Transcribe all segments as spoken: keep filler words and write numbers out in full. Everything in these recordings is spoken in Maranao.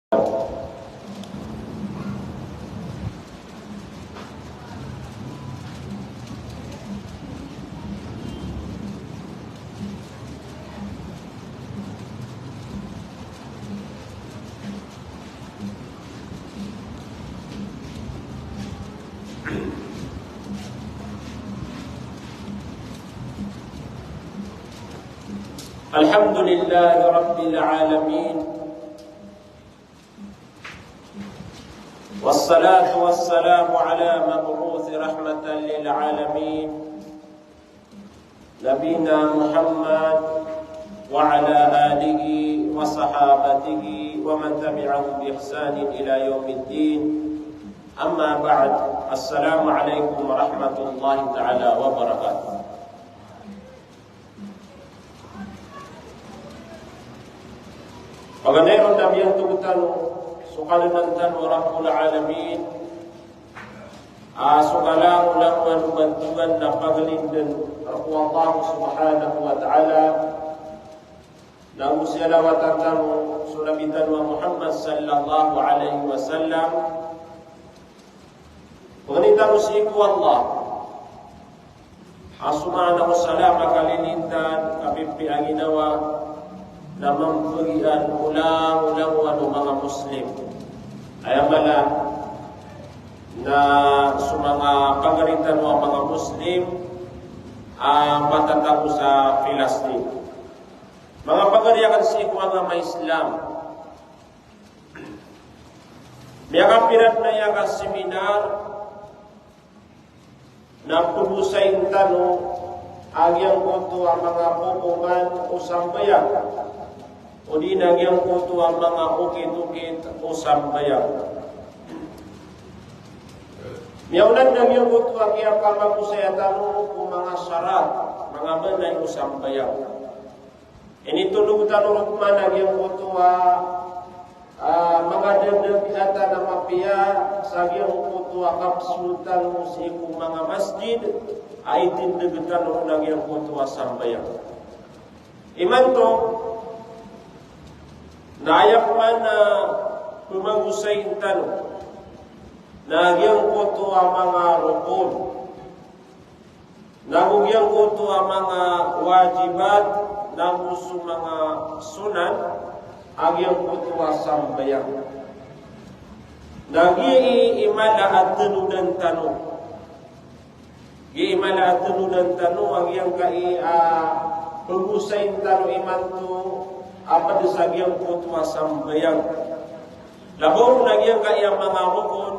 الحمد لله رب العالمين، والصلاة والسلام على مبعوث رحمة للعالمين، نبينا محمد وعلى آله وصحابته ومن تبعهم بإحسان إلى يوم الدين. أما بعد، السلام عليكم ورحمة الله تعالى وبركاته. Paganay ron a miyantog tano so Kadnan tano a Rabbul Alamin, a so kalangolangowan o bantogan na paglindn rk o Allah Subhanahu wa Ta'ala, na go salawatan tano so Nabi tano a Muhammad sallallahu alaihi wasallam. Pangnin tano sii ko Allah a so maana o salam a kalilintan, kapipiya a ginawa, na mambagian o langolangowan o manga Muslim. Aya mala na so manga pagari tano a manga Muslim a matatago sa Filastin. Manga pagari akn sii ko agama Islam. Miyakapiradn aya ka seminar na pgosayn tano a giyangkoto a manga kokoman o sambayang, odi na giyangkoto a manga okit-okit o sambayang. Miyaona na giyangkoto a kiyapamagosaya tano ko manga sarat, manga banay o sambayang. Initondog tano roo pman a giyangkoto a, a, manga dadabiatan a mapiya sa giyangkoto a kapsold tano sii ko manga masjid a itindg tano ron a giyangkoto a sambayang. Imanto na aya pman a pmagosayn tano na giyangkoto a manga rokon, nago giyangkoto a manga wajibat, nago so manga sunan a giyangkoto a sambayang. Na giya i mala a tanodan tano. Giya i mala a tanodan tano a giyangkai a pgosayn tano imanto a pd sa giyangkoto a sambayang. Labaw na giyangkai a manga rokon,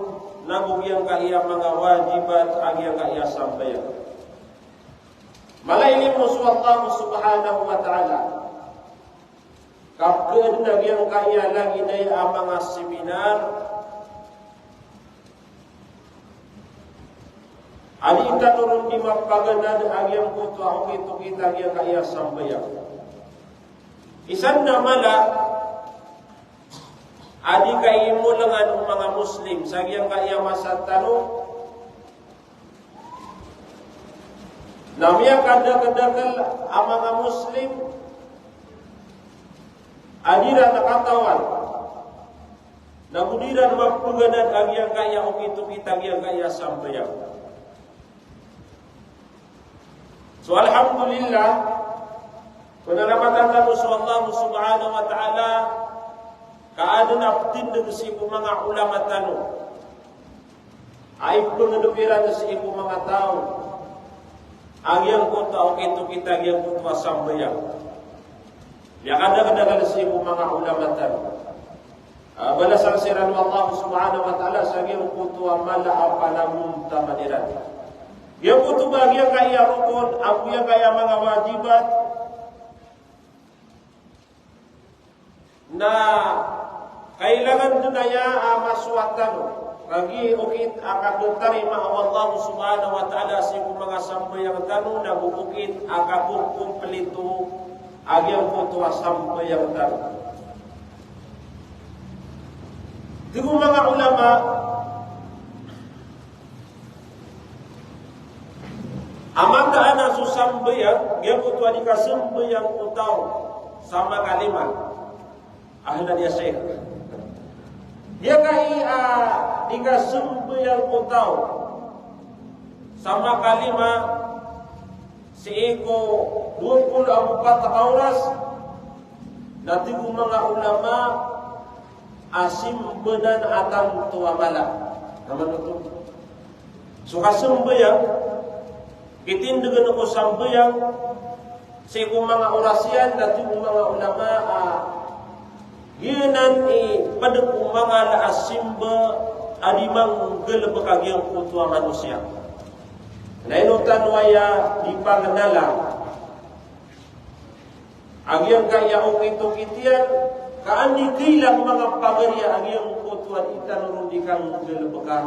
nago giyangkai a manga wajibat a giyangkai a sambayang. Mala i limo so Allah Subhanahu wa Ta'ala. Kapkhaadn a giyangkai a lagid aya a manga seminar a di tano ron di mapaganad a giyangkoto a okit-okit a giyangkai a sambayang. Isa na mala a di kaimolangan o manga Muslim sa giyangkai a masa tano na miyakadakdakl a manga Muslim a di ran katawan, nago di ran mapaganad a giyangkai a okit-okit a giyangkai a sambayang. So, alhamdulillah, panalamatan tano so Allah Subhanahu wa Ta'ala, ka adn a ptindg sii ko manga ulama tano a ipngndao iran sii ko manga taw a giyangkoto a okit-okit a giyangkoto a sambayang. Miyakadakdakl sii ko manga ulama tano. Ah, balasan siran o Allah Subhanahu wa Ta'ala sa giyangkoto a mala a panagomtaman iran. Giyangkoto ba giyangkai a rokon, ago giyangkai a manga wajibat na kailangan dn aya a masowa tano. Kagiya okit a katarima o Allah Subhanahu wa Ta'ala sii ko manga sambayang tano, nago okit a kakomplito a giyangkoto a sambayang tano. Tig o manga ulama a mataan a so sambayang, giyangkoto a di kasambayang o taw sa makalima. Ahlan ya Sheikh. Giyangkai a di kasambayang o taw sa makalima sii ko dowa polo ago pat a oras, na tig o manga ulama a simbanan a tanto a mala. Na manoto. So kasambayang, kitindegen ko sambayang sii ko manga oras iyan, na tig o manga ulama a giyanan i pd ko manga ala a simba a di manggalbk a giyangkoto a manosiya. Na ino tano aya di pagnala a giyangkaya okit-okit iyan, ka an di kailang manga pagari a giyangkoto a di tano ron di kanggalbka.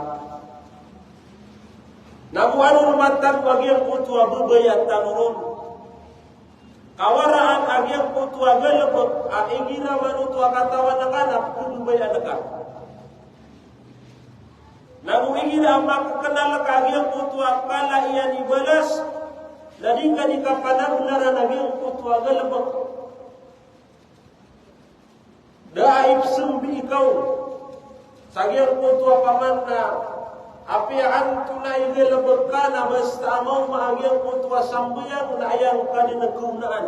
Nago ano ron matago a giyangkoto a babaya tano ron. Ka waraan a giyangkoto a galbk a igira manoto a katawan ka na pkhababayaan ka. Nago igira a makaknal ka a giyangkoto a kala iyan i balas, na di ka di kapanagnaran a giyangkoto a galbk. Da a ipsambi ikaw sa giyangkoto a paman na apiya antonaa i galbk ka na basta a maoma a giyangkoto a sambayang na aya ngka dn kaonaan.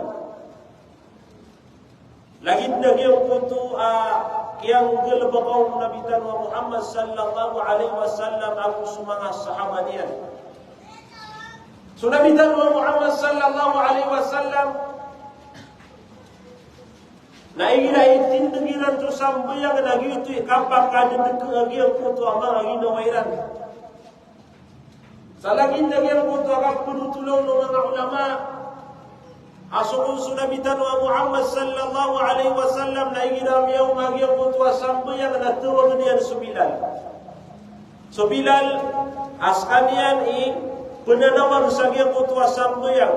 Lagid na giyangkoto a kiyanggalbka o Nabi tano a Muhammad sallallahu alaihi wasallam ago so manga sahaba niyan. So Nabi tano a Muhammad sallallahu alaihi wasallam na igira itindg iran so sambayang na giyoto i kapakadndk a giyangkoto a manga ginawa iran. Sa lagid a giyangkoto a kapdotol o manga ulama a so, so Nabi tano a Muhammad sallallahu alaihi wasallam na igira miyaoma a giyangkoto a sambayang na tawagn iyan so Bilal. So Bilal a skaniyan i pnanawag sa giyangkoto a sambayang.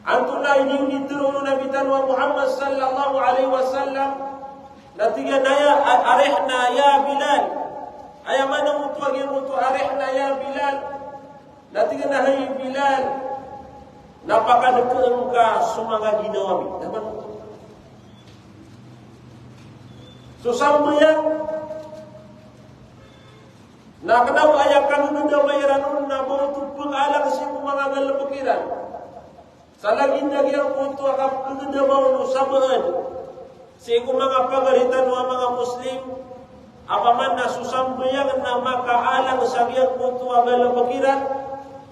Antonaa i di onitharo o Nabi tano a Muhammad sallallahu alaihi wasallam, na tig iyan a ya, a-, arihna ya Bilal. Aya maana oto a giyangkoto a arihna ya Bilal, na tig iyan a hay Bilal, na pakadkn ka so manga ginawa mi. Na maana oto. So sambayang, na kna o aya kangdadamay iran on na ba oto pkaalang sii ko manga galbk iran. Sa lagid a giyangkoto a kapkdadama on o sabaan sii ko manga pagari tano a manga Muslim, a paman na so sambayang na makaalang sa giyangkoto a galbk iran,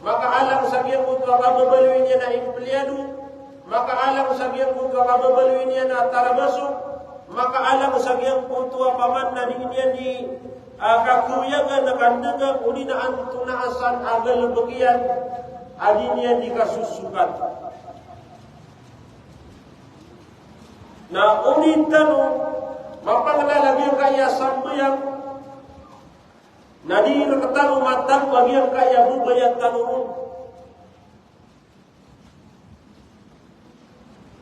makaalang sa giyangkoto a kababaloy niyan a empleyado, makaalang sa giyangkoto a kababaloy niyan a tarabasok, makaalang sa giyangkoto a paman na di niyan di, ah, kakoyagan a kandg, odi na antonaa san a galbk iyan a di niyan di kasosokat. Na odi tano mapangnala giyangkaya sambayang, na di rktano matago a giyangkaya babaya tano ron.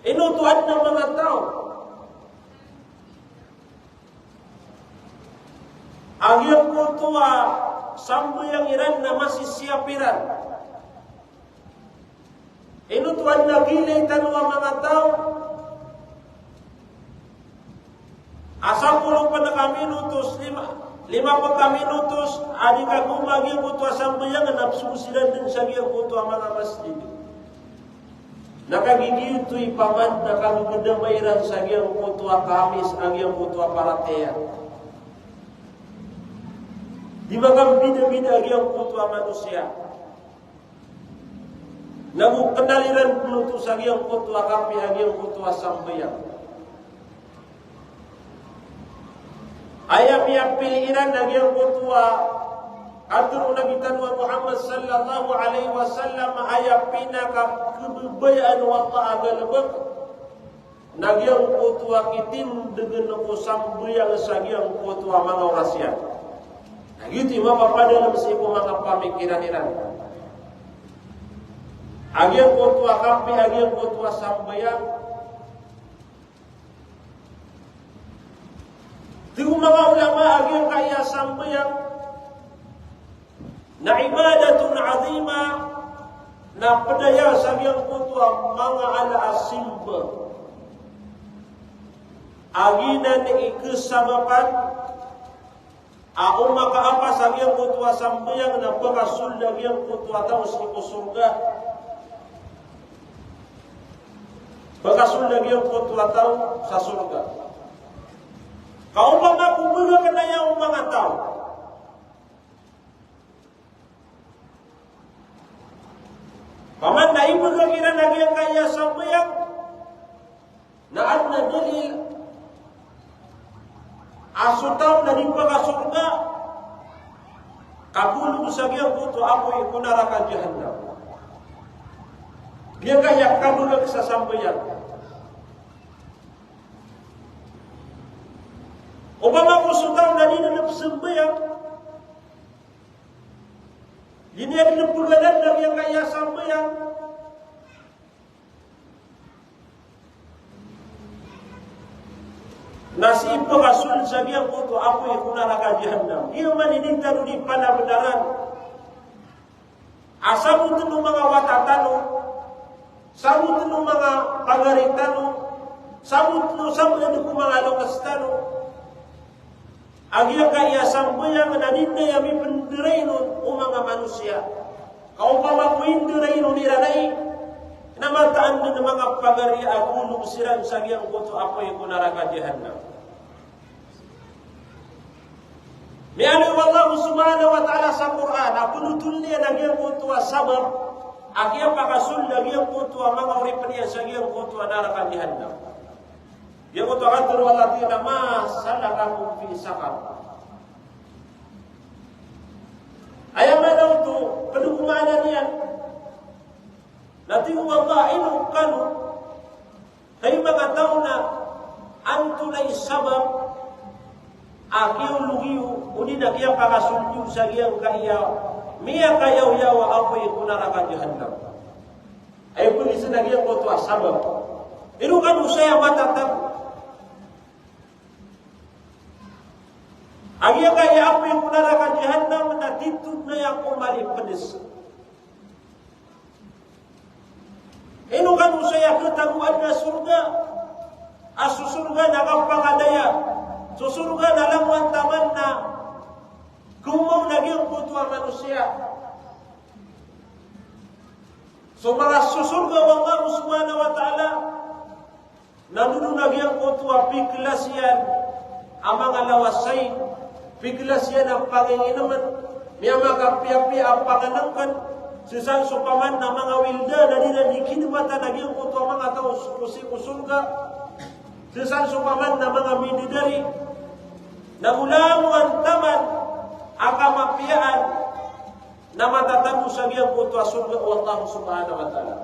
Ino oto adn a manga taw a giyangkoto a sambayang iran na masisiyap iran. Ino oto adn a gilay tano a manga taw a sapolo pn ka minutos, lima, lima pn ka minutos a di kagoma giyangkoto a sambayang na psogo siran dn sa giyangkoto a manga masjid. Na kagiya giyoto i paman na kagdadamay iran sa giyangkoto a kamis a giyangkoto a paratiyaya. Di makambidabida a giyangkoto a manosiya. Na go knal iran pn oto sa giyangkoto a kapiya giyangkoto a sambayang. Aya piyapili iran a giyangkoto a katharo o Nabi tano a Muhammad sallallahu alaihi wasallam, aya pinakakhababayaan o Allah a galbk na giyangkoto a kitindgn ko sambayang sa giyangkoto a manga oras iyan. Na giyoto i mapapadalm sii ko manga pamikiran iran a giyangkoto a kapiya giyangkoto a sambayang. Tig o manga ulama a giyangkaya sambayang na ibadatun azima, na pd aya sa giyangkoto a manga ala a simba a giyanan i kasabapan A o makaapa sa giyangkoto a sambayang na pakasold a giyangkoto a taw sii ko sorga. Pakasold a giyangkoto a taw sa sorga. Ka opama ko bgakn aya o manga taw. Paman na ibgak iran a giyangkaya sambayang. Na adn a dalil a so taw na di pakasorga, ka golog sa giyangkoto a apoy ko naraka jahannam. Giyangkaya kabgak sa sambayang. Opama ko so taw na di dn pzambayang, di niyan dn pgadan a giyangkaya sambayang, na sii pakasold sa giyangkoto a apoy ko naraka jahannam. Giya man i di tano di panabnaran a sabotn o manga wata tano, sabotn o manga pagari tano, sabotn o, sabotn ko manga loks tano. A giyangkaya sambayang na di niyan mipndarainon o manga manosiya. Ka opama ko indarainon iran ai, na mataan dn manga pagari a golog siran sa giyangkoto a apoy ko naraka jahannam. Miyaaloy o Allah subhanahu wa ta'ala sa Qur'an a pnotholn iyan a giyangkoto a sabap a kiyapakasold a giyangkoto a manga oripn iyan sa giyangkoto a naraka jahannam. Giyangkoto a katharo o Allah ta'ala, "Ma salakakum fi saqar?" Aya maana oto, pd ko maana niyan na tig o Allah, ino kano, hay manga taw, na antonaa i sabap a kiyaolog iyo odi na kiyapakasold iyo sa giyangkaya miyakayaw-yaw a apoy ko naraka jahannam. Aya pd sii na giyangkoto a sabap. Ino kano saya matatago a giyangkaya apoy ko naraka jahannam na titho dn aya ko malipds. Ino kano saya khatagoan a sorga, a so sorga na kapangadaya, so sorga na langowan taman na khaoma on a giyangkoto a manosiya. So manga sosorga o Allah subhanahu wa ta'ala, na doon a giyangkoto a piklas iyan a manga lawas ai, piklas iyan a panginginmn, miyamakapiyapiyai a pangnngkn, sii san so paman na manga wildan a di iran di kidmatan a giyangkoto a manga taw sii ko sorga, sii san so paman na manga midadari, na mala a langowan taman a kamapiyaan, na matatago sa giyangkoto a sorga o Allah subhanahu wa ta'ala.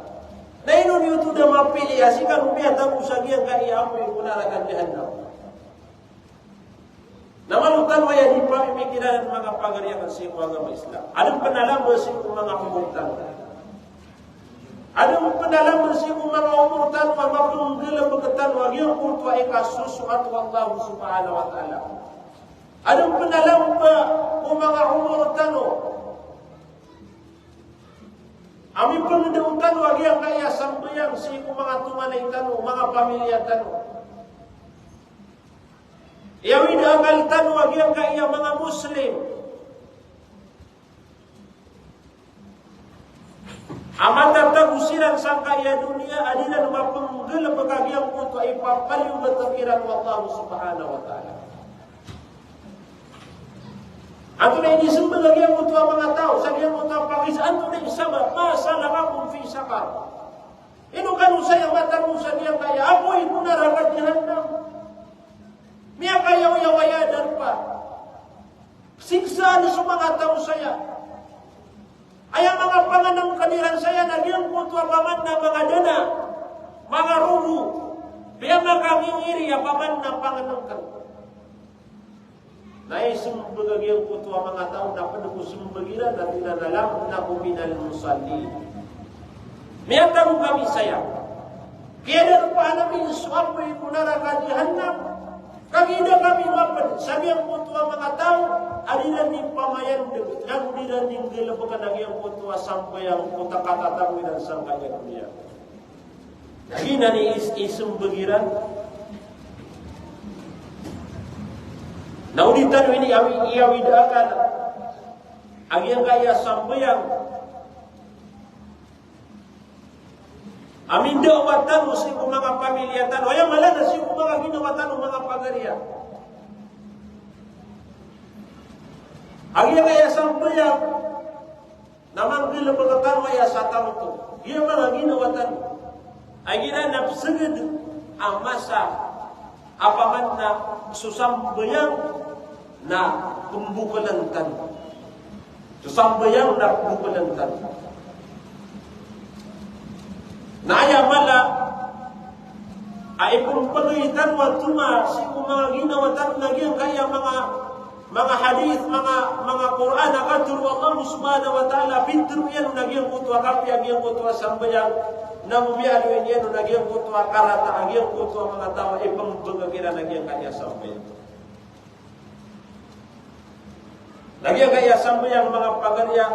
Na ino niyo oto da mapili a sii kano miyatago sa giyangkaya apoy ko naraka jahannam? Na malo tano aya di pamimikiran, manga pagari akn sii ko agama Islam. Adn pn a lamba sii ko manga omor tano. Adn pn a lamba sii ko manga omor tano a mapnggalbk tano a giyangkoto a ikasosoat o Allah subhanahu wa ta'ala. Adn pn a lamba ko manga omor tano a mipngndao tano a giyangkaya sambayang sii ko manga tonganay tano, manga pamilya tano. Aya awid a akal tano a giyangkaya manga Muslim a matatago siran sangkaya doniya a di iran mapnggalbk a giyangkoto a ipapaliyogat kiran o Allah subhanahu wa ta'ala. Antonaa i inismbag a giyangkoto a manga taw sa giyangkoto a pangis, antonaa i sabap, ma salakakum fi saqar? Ino kano saya matatago sa giyangkaya apoy ko naraka jahannam? Miyakayaw-yaw aya darpa. Siksaan so manga taw saya. Aya manga pangnngkn iran saya na giyangkoto a paman na manga dana, manga rogo, piyamakangingiri a paman na pangnngkn. Na ismbag a giyangkoto a manga taw na pd ko smbag iran na tig iran a lam naku minal musallin. Miyatago kami saya. Kiyadarpaan ami so apoy ko naraka jahannam. Kagiya da kami mapd sa giyangkoto a manga taw a di iran di pamayandg, nago di iran di nggalbkn a giyangkoto a sambayang ko katatago iran sangkaya doniya. Na giyanan i is-, ismbag iran. Na o di tano ini awi, iyawid a akal a giyangkaya sambayang a mindawa tano sii ko manga pamilya tano, aya mala na sii ko manga ginawa tano, manga pagariya. A giyangkaya sambayang na manggalbk tano aya sa tano oto. Giya manga ginawa tano. Igira na psgd a masa a paman na so sambayang na pmboklan tano. So sambayang na pmboklan tano. Na aya mala a ipmbgay tano a toma sii ko manga ginawa tano na giyangkaya manga, manga hadith, manga, manga Qur'an a katharo o Allah subhanahu wa ta'ala, pitharo iyan on a giyangkoto a kapiya giyangkoto a sambayang, na miyaaloy iyan on a giyangkoto a karata a giyangkoto a manga taw a ipmbgay kiran a giyangkaya sambayang. Na giyangkaya sambayang, manga pagariya,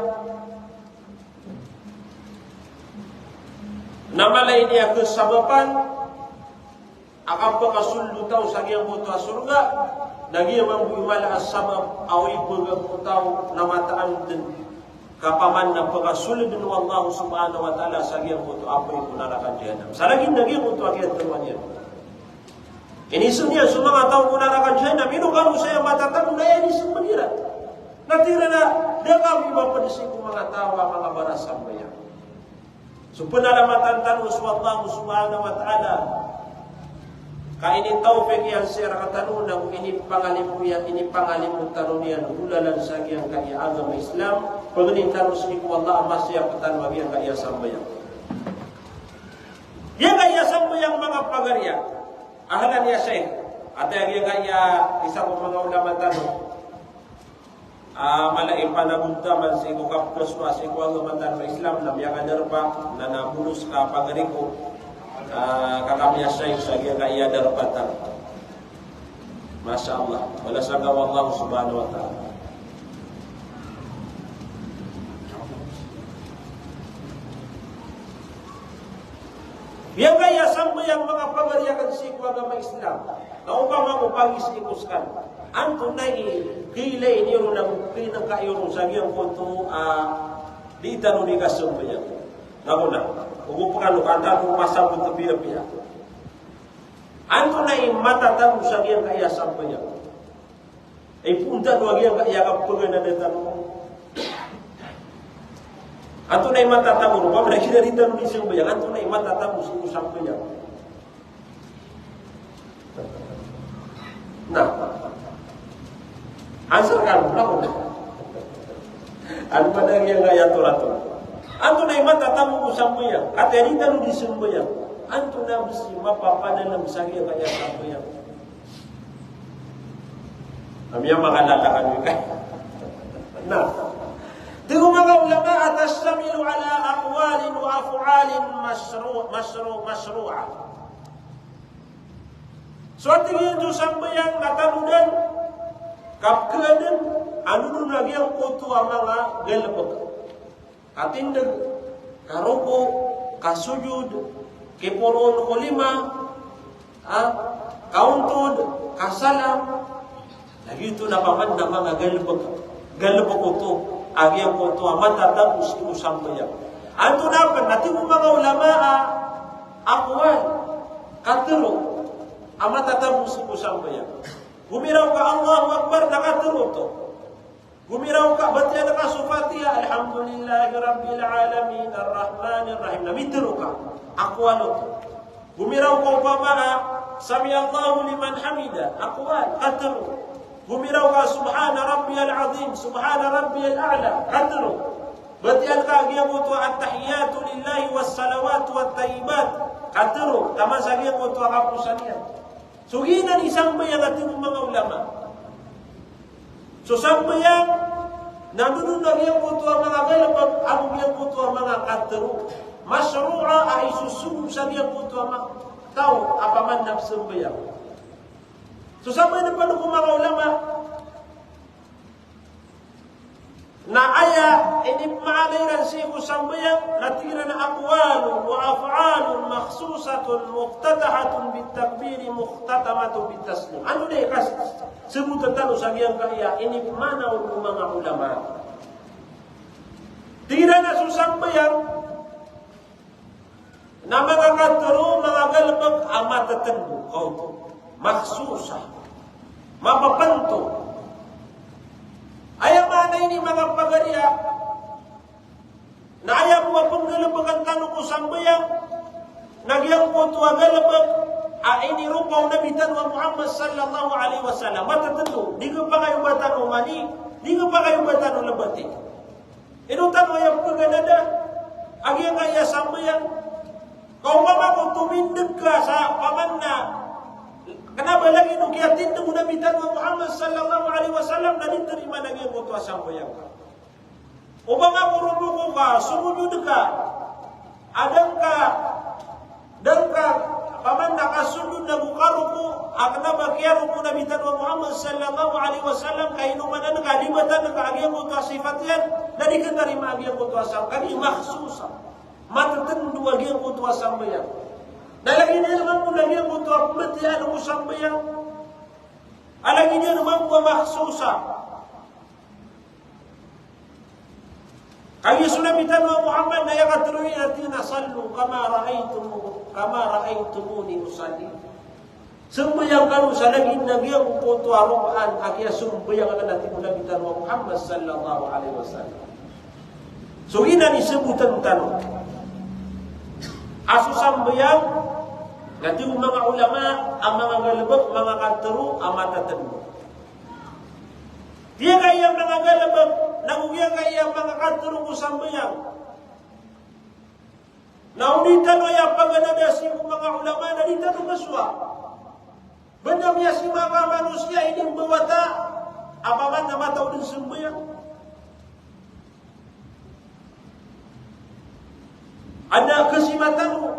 na mala ini a kasabapan a kapakasold o taw sa giyangkoto a sorga, na giya mambo i mala a sabap a ipmbgay o taw na mataan dn ka paman na pakasoldn o Allah subhanahu wa ta'ala sa giyangkoto a apoy ko naraka jahannam. Sa lagid na giyangkoto a kiyatharo iyan. Inisold iyan so manga taw ko naraka jahannam, ino kano saya matatago na aya inismbag iran? Na tig iran a da kami mapd sii ko manga taw a manga barasambayang. So pnalamatan tano so Allah subhanahu wa ta'ala ka initawfik iyan sii rktano, na go inipangalimo iyan, inipangalimo tano niyan golalan sa giyangkaya agama Islam, pangnin tano sii ko Allah a masiyap tano a giyangkaya sambayang. Giyangkaya sambayang, manga pagariya. Ahlan ya Sheikh. Ati a giyangkaya isa ko manga ulama tano a mala i panagontaman sii ko kapkasowa sii ko agama tano a Islam, na miyakadarpa, na nabolos ka pagari ko, ah, ka kami a Sheikh sa giyangkaya darpa tano. Masha Allah. Balasan ka o Allah subhanahu wa ta'ala. Giyangkaya sambayang, manga pagari akn sii ko agama Islam, na opama ko pagis i ko skano, antonaa i kailay niyo ron ago kainangka iyo ron sa giyangkoto a di tano di kasambayang? Na go na, ogo pkano ka tano masabot piyapiya. Antonaa i matatago sa giyangkaya sambayang? Ay pn tano a giyangkaya kapagana da tano. Antonaa i matatago, opama na kina di tano di sambayang, antonaa i matatago sii ko sambayang? Na. Answer ka, na. Ano ba na giyangkaya torator? Antonaa i matatago ko sambayang? Katii a di tano di sambayang. Antonaa bs i mapapadalm sa giyangkaya sambayang? Ami a makalalakan mi kay. Na. Tig o manga ulama a tashtamilu ala aqwalin wa af'alin mashru-, mashru-, mashru'a. So tig iyan so sambayang na tanodan, kapkhaadn, a dodon a giyangkoto a manga galbk. Katindg, karuku, kasujud, kiporoon ko lima, ah, kaontod, kasalam. Lagid oto na paman na manga galbk, galbk oto a giyangkoto a matatago sii ko sambayang. Antonaa pn, na tig o manga ulama a aqwal, katharo a matatago sii ko sambayang. Gomiraw ka Allahu Akbar na katharo oto. Gomiraw ka, batiya ka so Fatiha, Alhamdulillahi Rabbil Alamin, Arrahmanir Rahim. Na mitharo ka, aqwal oto. Gomiraw ka opama a, Sami'allahu liman hamidah, aqwal, katharo. Gomiraw ka, Subhana Rabbiyal Azim, Subhana Rabbiyal A'la, katharo. Batiya ka giyangkoto a, At-tahiyyatu lillahi was-salawatu wat-tayyibat, katharo. Taman sa giyangkoto a kaposan iyan. So giyanan i sambayang a tig o manga ulama. So sambayang na dodon a giyangkoto a manga galbk ago giyangkoto a manga katharo. Mashru'a a isosogo sa giyangkoto a manga taw a paman na psambayang. So sambayang na pd ko manga ulama na aya inipmaana iran sii ko sambayang, na tig iran a aqwalun wa af'alun makhsusatun muftatahatun bit takbiri mukhtatamatun bit taslim. Antonaa i kasabotn tano sa giyangkaya inipmaana on o manga ulama? Tig iran a so sambayang na manga katharo, manga galbk a matatndo, kaoto. Makhsusa. Mapapnto. Aya maana ini manga pagariya, na aya bo a pnggalbkn tano ko sambayang, na giyangkoto a galbk a iniropa o Nabi tano a Muhammad sallallahu alaihi wasallam. Matatndo, di khapakay o ba tano mani, di khapakay o ba tano lbati. Ino tano aya pganada a giyangkaya sambayang? Ka opama ko tomindg ka sa paman na kna ba lagid o kiyatindg o Nabi tano a Muhammad sallallahu alaihi wasallam na di tarimaan a giyangkoto a sambayang ka. Opama ko roko ka, somojod ka, a da ngka, da ngka paman na kasojod nago karoko a kna ba kiyaroko o Nabi tano a Muhammad sallallahu alaihi wasallam, ka inomanan ka, libatan ka a giyangkoto a sifat iyan, na di khatarimaa a giyangkoto a sam-, kagiya makhsusa. Matatndo a giyangkoto a sambayang. Na lagid iyan mambo na giyangkoto a pmbtiyaan ko sambayang a lagid iyan mambo a makhsusa. Kagiya so Nabi tano a Muhammad na aya katharo iyan a tig iyan a, "Sallu kama ra'aytumu-, kama ra'aytumuni usalli." Sambayang kano sa lagid na giyangkoto a rowaan a kiyasambayang akn, a tig o Nabi tano a Muhammad sallallahu alaihi wasallam. So giyanan i sabotn tano a so sambayang na tig o manga ulama a manga galbk, manga katharo a matatndo. Giyangkaya manga galbk, nago giyangkaya manga katharo ko sambayang, na o di tano aya paganada sii ko manga ulama na di tano kasowa. Bnar a miyasima a manosiya inimbawata a paman na mataw dn sambayang. Adn a kasima tano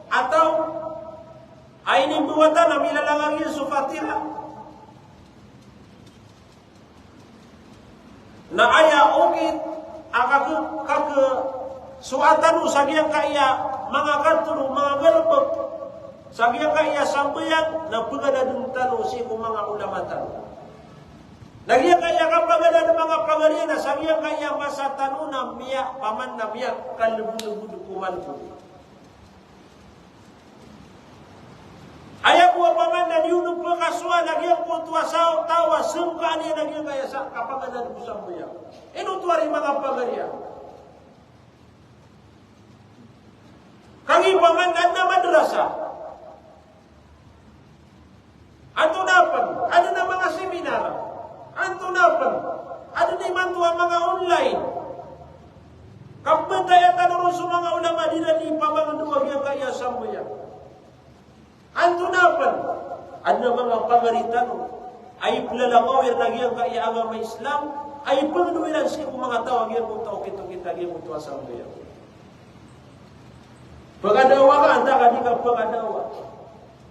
a taw a inimbawata na milalangag iyan so Fatiha. Na aya okit a kak-, kak-, sowa tano sa giyangkaya manga katharo, manga galbk, sa giyangkaya sambayang, na pganadn tano sii ko manga ulama tano. Na giyangkaya kapaganad a manga pagari na sa giyangkaya masa tano na miya, paman na miyakalbodbod ko man ko. Aya bo a paman na di on pkasowa na giyangkoto a sa-, taw a sangkaan iyan a giyangkaya sa kapaganad ko sambayang. Ino oto ari manga pagari a? Kagiya paman adn a madrasa. Antonaa pn, adn a manga seminar. Antonaa pn, adn imanto a manga online. Kabtaya tano ron so manga ulama a di ran ipamangndao a giyangkaya sambayang. Antonaa pn, adn a manga pagari tano a iplalakaw iran a giyangkaya agama Islam, a ipangndao iran sii ko manga taw a giyangkoto a okit-okit a giyangkoto a sambayang. Pagadawa ka antaa ka di ka pagadawa.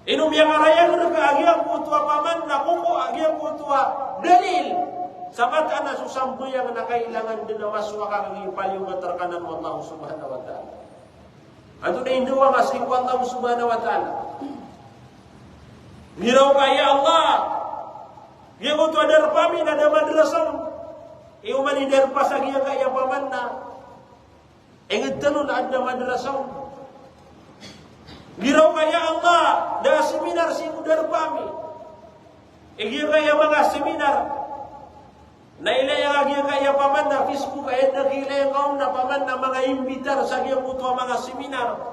Ino miyakarayag rka a giyangkoto a paman na koko a giyangkoto a dalil sa mataan a so sambayang na kailangan dn a masowa ka kagiya paliyogat rka anan o Allah subhanahu wa ta'ala. Antonaa i ndawa nga sii ko Allah subhanahu wa ta'ala? Giraw ka, ya Allah, giyangkoto a darpa mi na da madrasa on. Iyo man i darpa sa giyangkaya paman na ingd tano na adn a madrasa on. Giraw ka, ya Allah, da a seminar sii ko darpa mi. Igira aya manga seminar na ilaya ka giyangkaya paman na Facebook, aya da kiilaya ngka on na paman na manga imbitar sa giyangkoto a manga seminar.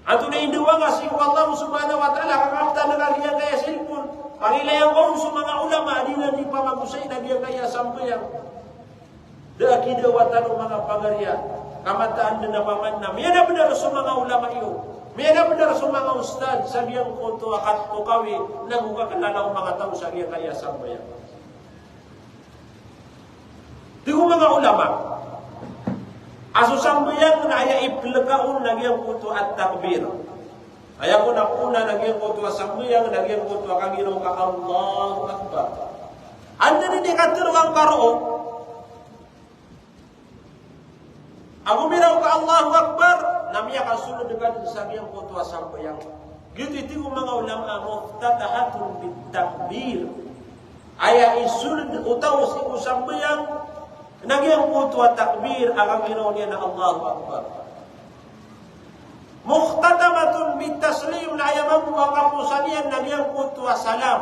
Antonaa i ndawa nga sii ko Allah subhanahu wa ta'ala, ka kaptan ka giyangkaya cellphone, pangilaya ngka on so manga ulama a di ran di pamagosay na giyangkaya sambayang. Da a kidawa tano manga pagari a, ka mataan dn a paman na miyada bnar so manga ulama iyo, miyada bnar so manga ustadh sa giyangkoto a katokawin ago kaknala o manga taw sa giyangkaya sambayang. Tig o manga ulama a so sambayang na aya iplka on na giyangkoto a takbir. Aya kon a poona na giyangkoto a sambayang na giyangkoto a kagiraw ka Allahu Akbar. Anda dn i katharo angka roo Ago miraw ka Allahu Akbar, na miyakasold ka dn sa giyangkoto a sambayang. Giyoto i tig o manga ulama a muftatahatun bit takbir. Aya isold o taw sii ko sambayang na giyangkoto a takbir a kagiraw niyan na Allahu Akbar. Mukhtatamatun bit taslim, na aya mambo a kaposan iyan na giyangkoto a salam.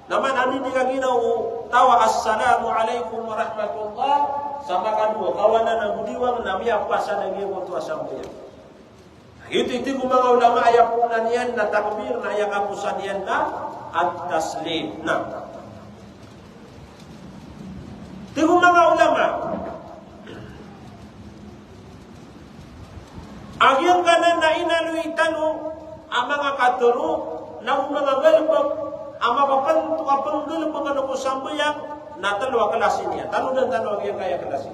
Na man anda i kagiraw o taw a assalamu alaikum warahmatullah, sa makadowa, kawanan ago diwang, na miyapasan a giyangkoto a sambayang. Giyoto i tig o manga ulama a aya poon iyan na takbir, na aya kaposan iyan na at-taslim. Na tig o manga ulama a giyangkanan na inaloy tano a manga katharo nago manga galbk a mapapanto a pnggalbkn ko sambayang na tlo a klasi niyan. Tano dn tano a giyangkaya klasi.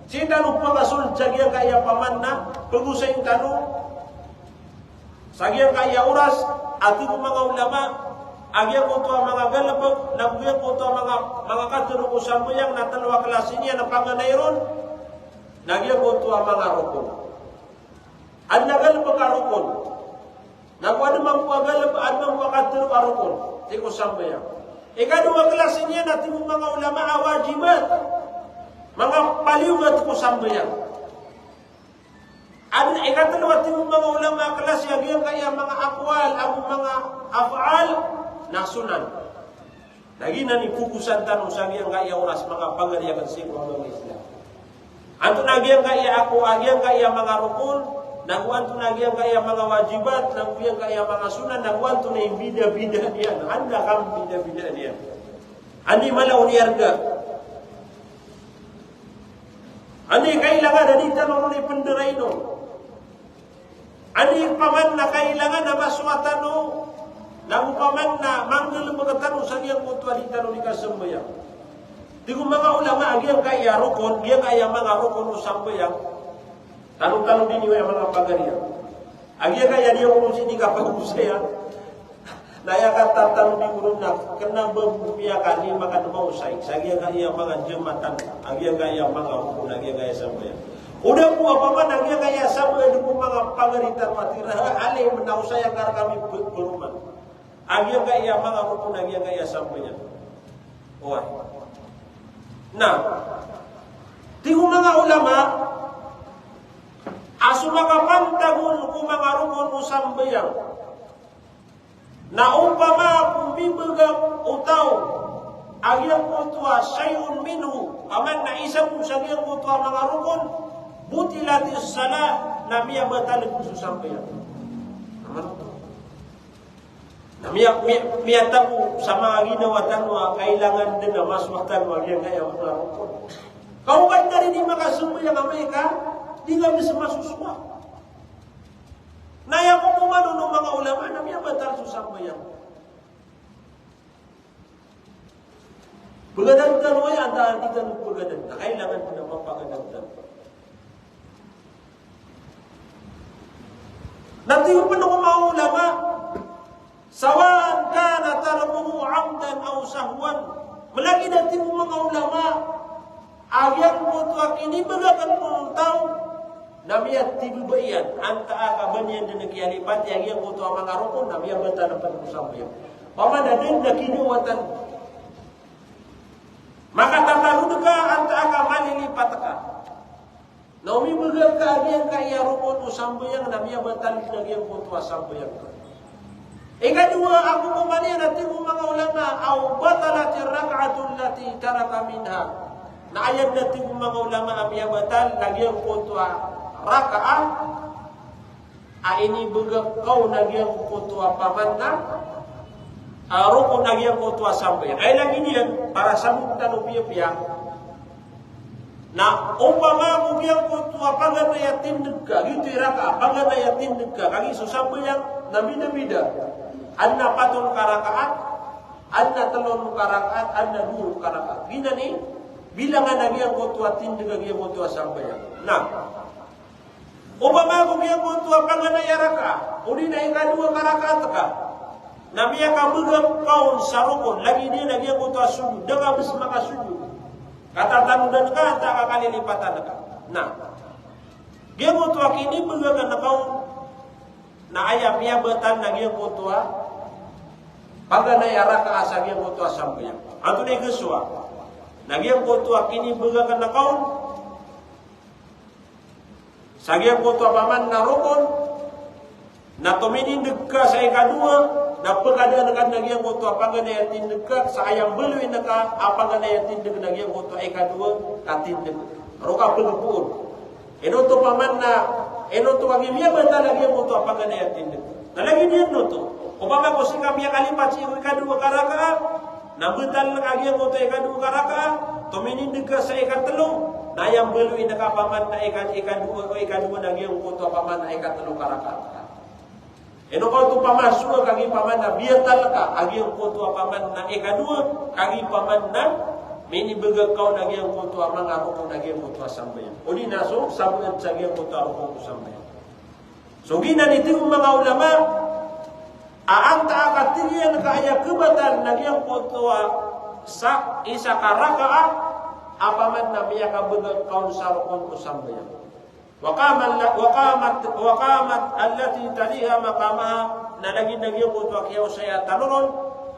Sii tano pakasold sa giyangkaya paman na pgosayn tano sa giyangkaya oras, a tig o manga ulama a giyangkoto a manga galbk, nago giyangkoto a manga, manga katharo ko sambayang na tlo a klasi niyan a paganay ron, na giyangkoto a manga rokon. Adn a galbk a rokon. Nago adn mambo a galbk, adn mambo a katharo a rokon sii ko sambayang. Ikadowa a klasi niyan na tig o manga ulama a wajibat. Manga paliyogat ko sambayang. Adn a ikatlo a tig o manga ulama a klasi a giyangkaya manga aqwal ago manga af'al na sunan. Na giyanan i pokosan tano sa giyangkaya oras, manga pagari akn sii ko agama Islam. Antonaa giyangkaya ako, a giyangkaya manga rokon, nago antonaa giyangkaya manga wajibat, nago giyangkaya manga sunan, nago antonaa i bidabida niyan, anda kambidabida niyan. Anda i mala o niyarga. Anda i kailangan a di tano ron ipndarainon. Anda i paman na kailangan a masowa tano, nago paman na manggalbk tano sa giyangkoto a di tano di kasambayang. Tig o manga ulama a giyangkaya rokon, giyangkaya manga rokon o sambayang. Tano-tano dn iyo a manga pagari a giyangkaya di ako ron sii di kapagosaya. Na aya katatano di ko ron na kna ba bo miyakalima ka dn maosay sa giyangkaya manga jamatan, a giyangkaya manga rokon, a giyangkaya sambayang. O da ko a paman a giyangkaya sambayang ko manga pagari tano a tira, alay manaosay a karkami b-, baroman. A giyangkaya manga rokon, a giyangkaya sambayang. Oway. Na tig o manga ulama a so makapantag on ko manga rokon o sambayang na opama ko mibgay o taw a giyangkoto a shay'un minhu, paman na isa ko sa giyangkoto a manga rokon, butilatis salah, na miyabatal ko so sambayang. Na miya-, miya-, miyatago sa manga ginawa tano a kailangan dn a masowa tano a giyangkaya manga rokon. Ka o ba di ka di makasambayang amay ka di ka misa masosowa. Na aya kokoman on o manga ulama na miyabatal so sambayang. Pagadan tano aya antaa di tano pagadan, na kailangan dn a mapagadan tano. Na tig pn o manga ulama, sawa'an kana tarkuhu amdan aw sahwan. Malagid a tig o manga ulama a giyangkoto a kinibgay akn o taw na miyatibaba iyan, antaa ka ba niyan dn kiyalipati a giyangkoto a manga rokon, na miyabatal pn ko sambayang. Paman a da dn a kinawatan. Makatatalod ka antaa ka malilipat ka. Na o mibgay ka a giyangkaya rokon o sambayang na miyabatal dn a giyangkoto a sambayang ka. Ikadowa a kokoman iyan a tig o manga ulama, aw batalatir rak'atu allati taraka minha. Na aya dn a tig o manga ulama a miyabatal na giyangkoto a rakaat a inibgay ka on a giyangkoto a paman na, a, rokon a giyangkoto a sambayang. Aya lagid iyan, para sabot tano piyapiya, na opama ko giyangkoto a paganay a tindg ka, giyoto i rakaat, paganay a tindg ka, kagiya so sambayang na bidabida. Adn a pat on ka rakaat, adn a tlo on ka rakaat, adn a dowa on ka rakaat. Giyanan i bilangan a giyangkoto a tindg a giyangkoto a sambayang. Na opama ko giyangkoto a paganay a rakaat, odi na ikadowa ka rakaat ka, na miyakabgay ka on sa rokon, lagid iyan a giyangkoto a sujud, da ka bs makasujud. Katatanodan ka, antaa ka kalilipatan ka. Na Giyangkoto a kinibagakan ka on na aya miyabatal na giyangkoto a paganay a rakaat sa giyangkoto a sambayang. Antonaa i kasowa? Na giyangkoto a kinibagakan ka on sa giyangkoto a paman na rokon, na tominindeg ka sa ikadowa, na pekadaan ka na giyangkoto a paganay a tindeg ka, sa aya mbaloy na ka a paganay a tindeg na giyangkoto a ikadowa a tindeg. Roo ka pegpoon. Ino oto paman na, ino oto a giya miyabatal a giyangkoto a paganay a tindeg. Na lagid iyan oto. Opama ko sii ka miyakalipat sii ko ikadowa ka rakaat, na batal a giyangkoto a ikadowa ka rakaat, tominindeg ka sa ikatelo, na aya mbaloy na ka paman na ika-, ikadowa, o ikadowa na giyangkoto a paman na ikatelo ka rakaat. Ino ka oto pamasowa ka gi paman na biyatal ka a giyangkoto a paman na ikadowa, ka gi paman na minibagak ka on a giyangkoto a manga rokon a giyangkoto a sambayang. Odi na so, sabaad sa giyangkoto a rokon ko sambayang. So giyanan i tig o manga ulama, a antaa ka tig iyan ka aya kabatal na giyangkoto a sa, isa ka rakaat, a paman na miyakabagak ka on sa rokon ko sambayang. Wa qama alla-, wa qamat, wa qamat allati taliha maqamaha, na lagid na giyangkoto a kiyaosaya tano ron,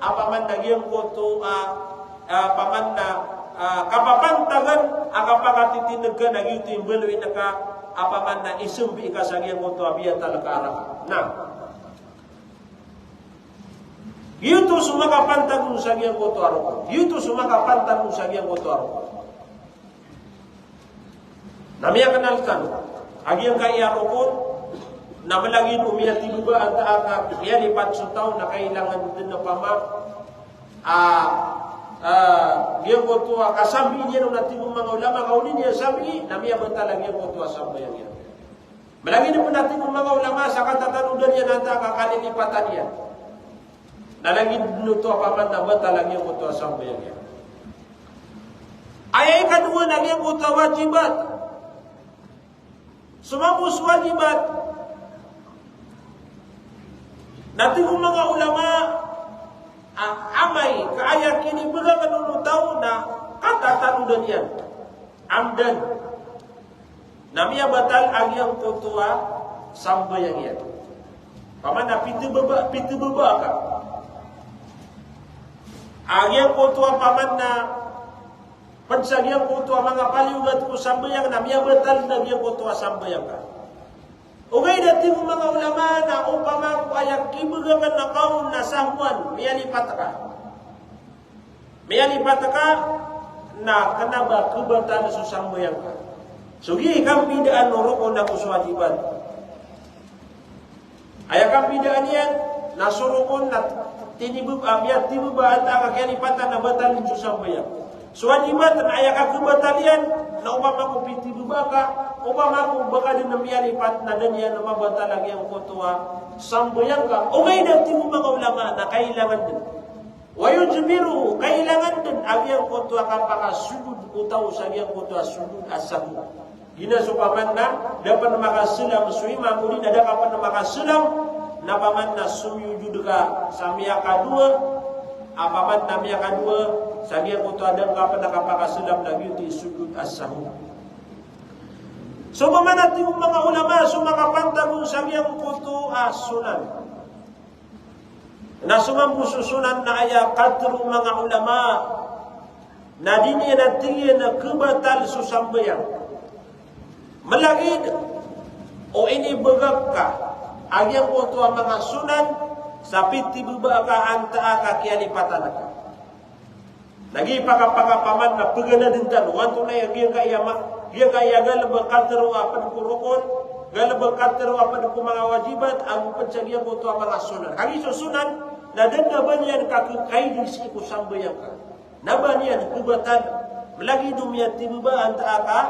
a paman na giyangkoto a, a, paman na, a, kapapantagan a kapakatitindeg ka na giyoto i mbaloy na ka, a paman na isambi ka sa giyangkoto a biyatal ka a rakaat. Na giyoto so makapantag on sa giyangkoto a rokon. Giyoto so makapantag on sa giyangkoto a rokon. Na miyakanal tano a giyangkaya a rokon, na malagid o miyatibaba antaa ka miyalipat so taw na kailangan den a pama, a, a, giyangkoto a kasambi niyan on a tig o manga ulama, ka o di niyan sambi, na miyabatal a giyangkoto a sambayang iyan. Malagid den a tig o manga ulama, sa katatanodan iyan antaa ka kalilipatan iyan. Na lagid den oto a paman na batal a giyangkoto a sambayang iyan. Aya ikadowa na giyangkoto a wajibat. So mambo so wajibat, na tig o manga ulama, a, amay ka aya kinibagakan on o taw na katatanodan iyan. Amdan. Na miyabatal a giyangkoto a sambayang iyan. Paman na pitebaba, pitebaba ka a giyangkoto a paman na ped sa giyangkoto a manga paliyogat ko sambayang, na miyabatal a giyangkoto a sambayang ka. Ogaid a tig o manga ulama na opama ko aya kibagakan ka on na sahwan, miyalipat ka. Miyalipat ka, na kena ba kebatal so sambayang ka. So gii kambidaan o rokon ago so wajibat. Aya kambidaan iyan, na so rokon na tinibab-, a, miyatibaba antaa ka kiyalipatan na batal so sambayang. So wajibat na aya kakebatal iyan, na opama ko pitibaba ka, opama ko ba ka den miyalipat na da niyan mabatal a giyangkoto a sambayang ka. Ogaid a tig o manga ulama na kailangan den. Wa yujbiruhu, kailangan den a giyangkoto a kapakasujud o taw sa giyangkoto a sujud a sahwi. Giyanan so paman na da pen makasalam so imam, odi na da ka pen makasalam, na paman na sumiyujud ka sa miyakadowa, a paman na miyakadowa, sa giyangkoto a da ngka pen kapakasalam na giyoto i sujud a sahwi. So paman na tig o manga ulama, so makapantag on sa giyangkoto a sunan. Na so mambo so sunan na aya katharo o manga ulama na di niyan a tig iyan a kebatal so sambayang. Malagid o inibagak ka a giyangkoto a manga sunan sa pitibaba ka antaa ka kiyalipatan ka. Na gii pakapakay paman na peganaden tano, antonaa i giyangkaya ma-, giyangkaya galebek a katharo a ped ko rokon, galebek a katharo a ped ko manga wajibat, ago ped sa giyangkoto a manga sunan. Kagiya so sunan, na da den a ba niyan kakekaidi sii ko sambayang ka. Na ba niyan kebatal, malagid o miyatibaba antaa ka,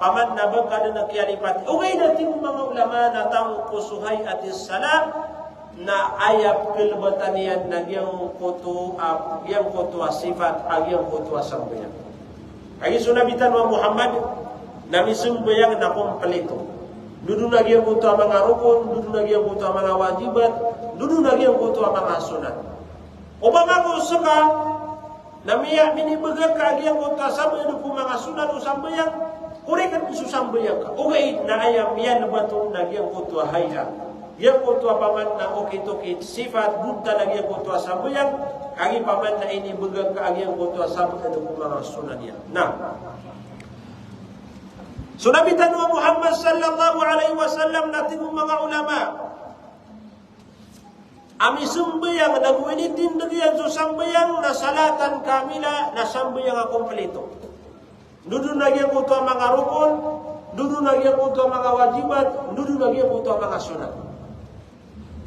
paman na ba ka den a kiyalipati. Ogaid a tig o manga ulama na tamok ko so hay'atis salah, na aya pekelebatan iyan na giyangkoto a, giyangkoto a sifat a giyangkoto a sambayang. Kagiya so Nabi tano a Muhammad na misambayang na kompleto. Dodo na giyangkoto a manga rokon, dodo na giyangkoto a manga wajibat, dodo na giyangkoto a manga sunan. Opama ko seka na miya-, minibagak ka a giyangkoto a sabaad ko manga sunan o sambayang, Korek iyan so sambayang ka. Ogaid na aya miyalbat on na giyangkoto a hay'a. Giyangkoto a paman na okit-okit, sifat, bontal a giyangkoto a sambayang, kagiya paman na inibgay ka a giyangkoto a sabot ko manga sunan iyan. Na so Nabi tano a Muhammad sallallahu alaihi wasallam na tig o manga ulama a misambayang, na go initindg iyan so sambayang na salatan kamila, na sambayang a kompleto. Ndodon a giyangkoto a manga rokon, ndodon a giyangkoto a manga wajibat, ndodon a giyangkoto a manga sunan.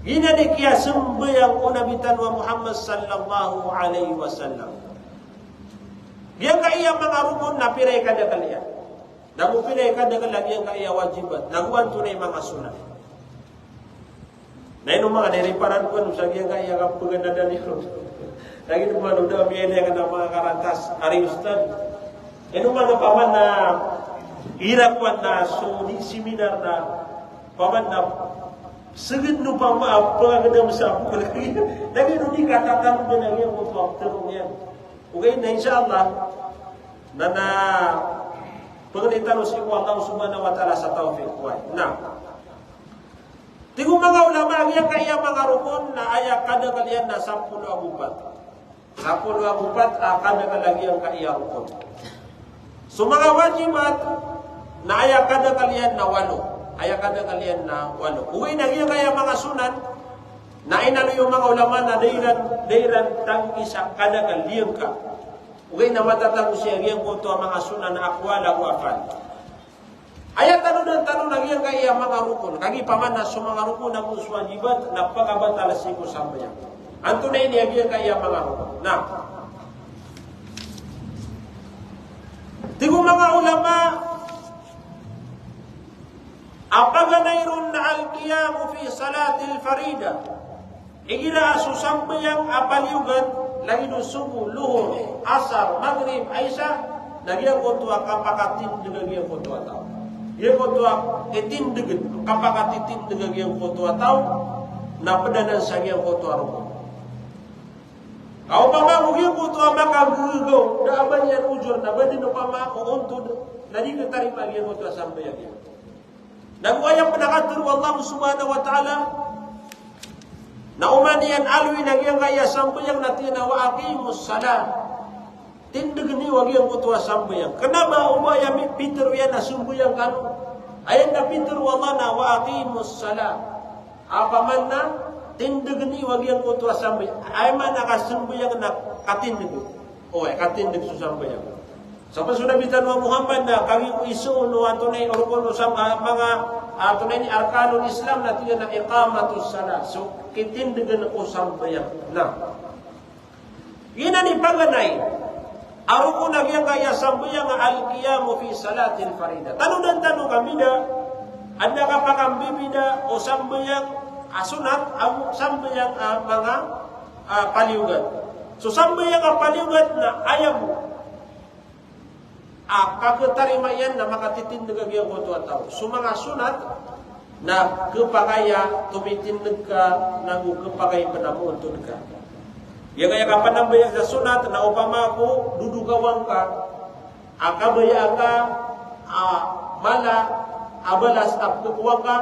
Giyanan i kiyasambayang o Nabi tano a Muhammad sallallahu alaihi wasallam. Giyangkaya manga rokon na pira i kadakl iyan, na go pira i kadakl a giyangkaya wajibat, na go antonaa i manga sunan. Na ino man, na iriparan ko ino sa giyangkaya kapaganadan iyan. Lagid o man o da miyailay ka na manga karatas, ari ustad. Ino man o paman na ira ko na so di seminar na paman na seged no paman a pagagedam sa buku lagi. Lagid o di katatanong na giyangkoto a ptero iyan. Ogaid na insha Allah na, na pagalitan o sii ko Allah subhanahu wa ta'ala sa tawfiq. Oway. Na Tig o manga ulama a giyangkaya manga rokon na aya kadakl iyan na sapolo ago pat. Sapolo ago pat a kadakl a giyangkaya rokon. So manga wajibat na aya kadakl iyan na walo. Aya kadakl iyan na walo. Ogaid na giyangkaya manga sunan na inaloy o manga ulama na da iran, da iran tanggi sa kadakl a giyangka. Ogaid na matatago sii a giyangkoto a manga sunan a aqwal ago af'al. Aya tanodan tano na giyangkaya manga rokon, kagiya paman na so manga rokon ago so wajibat na pakabatal sii ko sambayang. Antonaa ini a giyangkaya manga rokon? Na tig o manga ulama a paganay ron na al-qiyamu fi salatil faridah. Igira a so sambayang a paliyogat, lagid o sobo, lohor, asar, magrib, isa, na giyangkoto a kapakatindg a giyangkoto a taw. Giyangkoto a itindg, kapakatitindg a giyangkoto a taw, na pd anan sa giyangkoto a rokon. Ka opama ko giyangkoto a makagagaw, da a ba niyan ojor, na ba dn opama ko ontod, na di katarima giyangkoto a sambayang iyan. Na go aya pn a katharo o Allah subhanahu wa ta'ala, na oman iyan aloyin a giyangkaya sambayang na tig iyan a wa aqimus salah. Tindgn iyo a giyangkoto a sambayang. Kna ba o ba aya mi-, pitharo iyan a sambayang kano. Aya dn a pitharo o Allah na wa aqimus salah. Opama na tindgn iyo a giyangkoto a sambayang. Aya maana ka sambayang na katindg. Oway, katindg so sambayang. Sabap so Nabi tano a Muhammad na kagiya ko iso o antonaa i rokon o sam-, a, manga, a, antonaa ini arkanul Islam na tig iyan a iqamatus salah. So kitindgn o sambayang. Na giyanan i paganay a rokon a giyangkaya sambayang a al-qiyamu fi salatil faridah. Tanodan tano kambida, adn a kapakambibida o sambayang a sunat ago sambayang a manga, a, paliyogat. So sambayang a paliyogat na aya bo a kakhatarima iyan na makatitindg a giyangkoto a taw. So manga sunat na khapakay a tomitindg ka, na go khapakay pn a moontod ka. Giyangkaya kapanambayang sa sunat na opama ko dodokawan ka a kabaya ka a mala a balas a pkhakowa ka,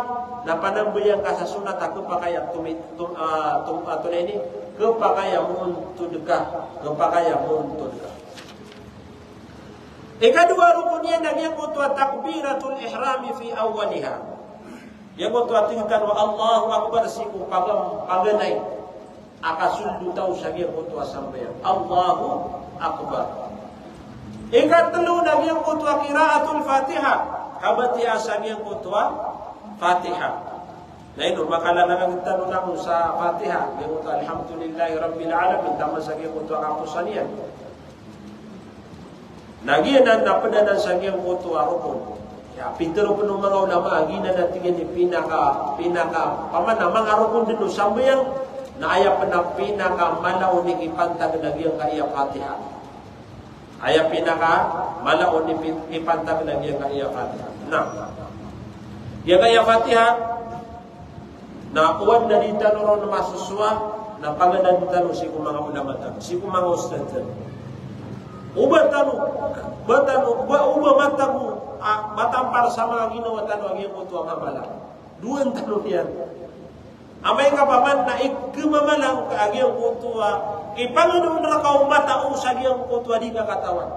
na panambayang ka sa sunat a khapakay a tomi-, tom-, a, tom-, a, antonaa ini, khapakay a moontod ka, khapakay a moontod ka. Ikadowa a rokon iyan na giyangkoto a takbiratul ihrami fi awwaliha. Giyangkoto a tig tano a Allahu Akbar sii ko pagam-, paganay a kasold o taw sa giyangkoto a sambayang. Allahu Akbar. Ikatlo na giyangkoto a qiraatul Fatiha. Kabatiya sa giyangkoto a Fatiha. Na ino, makalalangan tano na ko sa Fatiha. Giyangkoto a Alhamdulillahi Rabbil Alamin. Taman sa giyangkoto a kaposan iyan. Na giyanan na pd anan sa giyangkoto a rokon. Ya, pitharo pn o manga ulama, giyanan na tig iyan i pinaka, pinaka, opama na manga rokon dn o sambayang, na aya pn a pinakamala o ipantag na giyangkaya Fatiha. Aya pinakamala o ipi-, ipantag na giyangkaya Fatiha. Na giyangkaya Fatiha, na o adn a di tano ron masosowa, na paganadn tano sii ko manga ulama tano, sii ko manga ustadh tano. O ba tano, ba tano, ba, o ba matago, a, matampar sa manga ginawa tano a giyangkoto a mamalang. Dowa tano niyan. Amay ka paman na ikemamalang ka a giyangkoto a ipangendoon reka o matao sa giyangkoto a di ka katawan.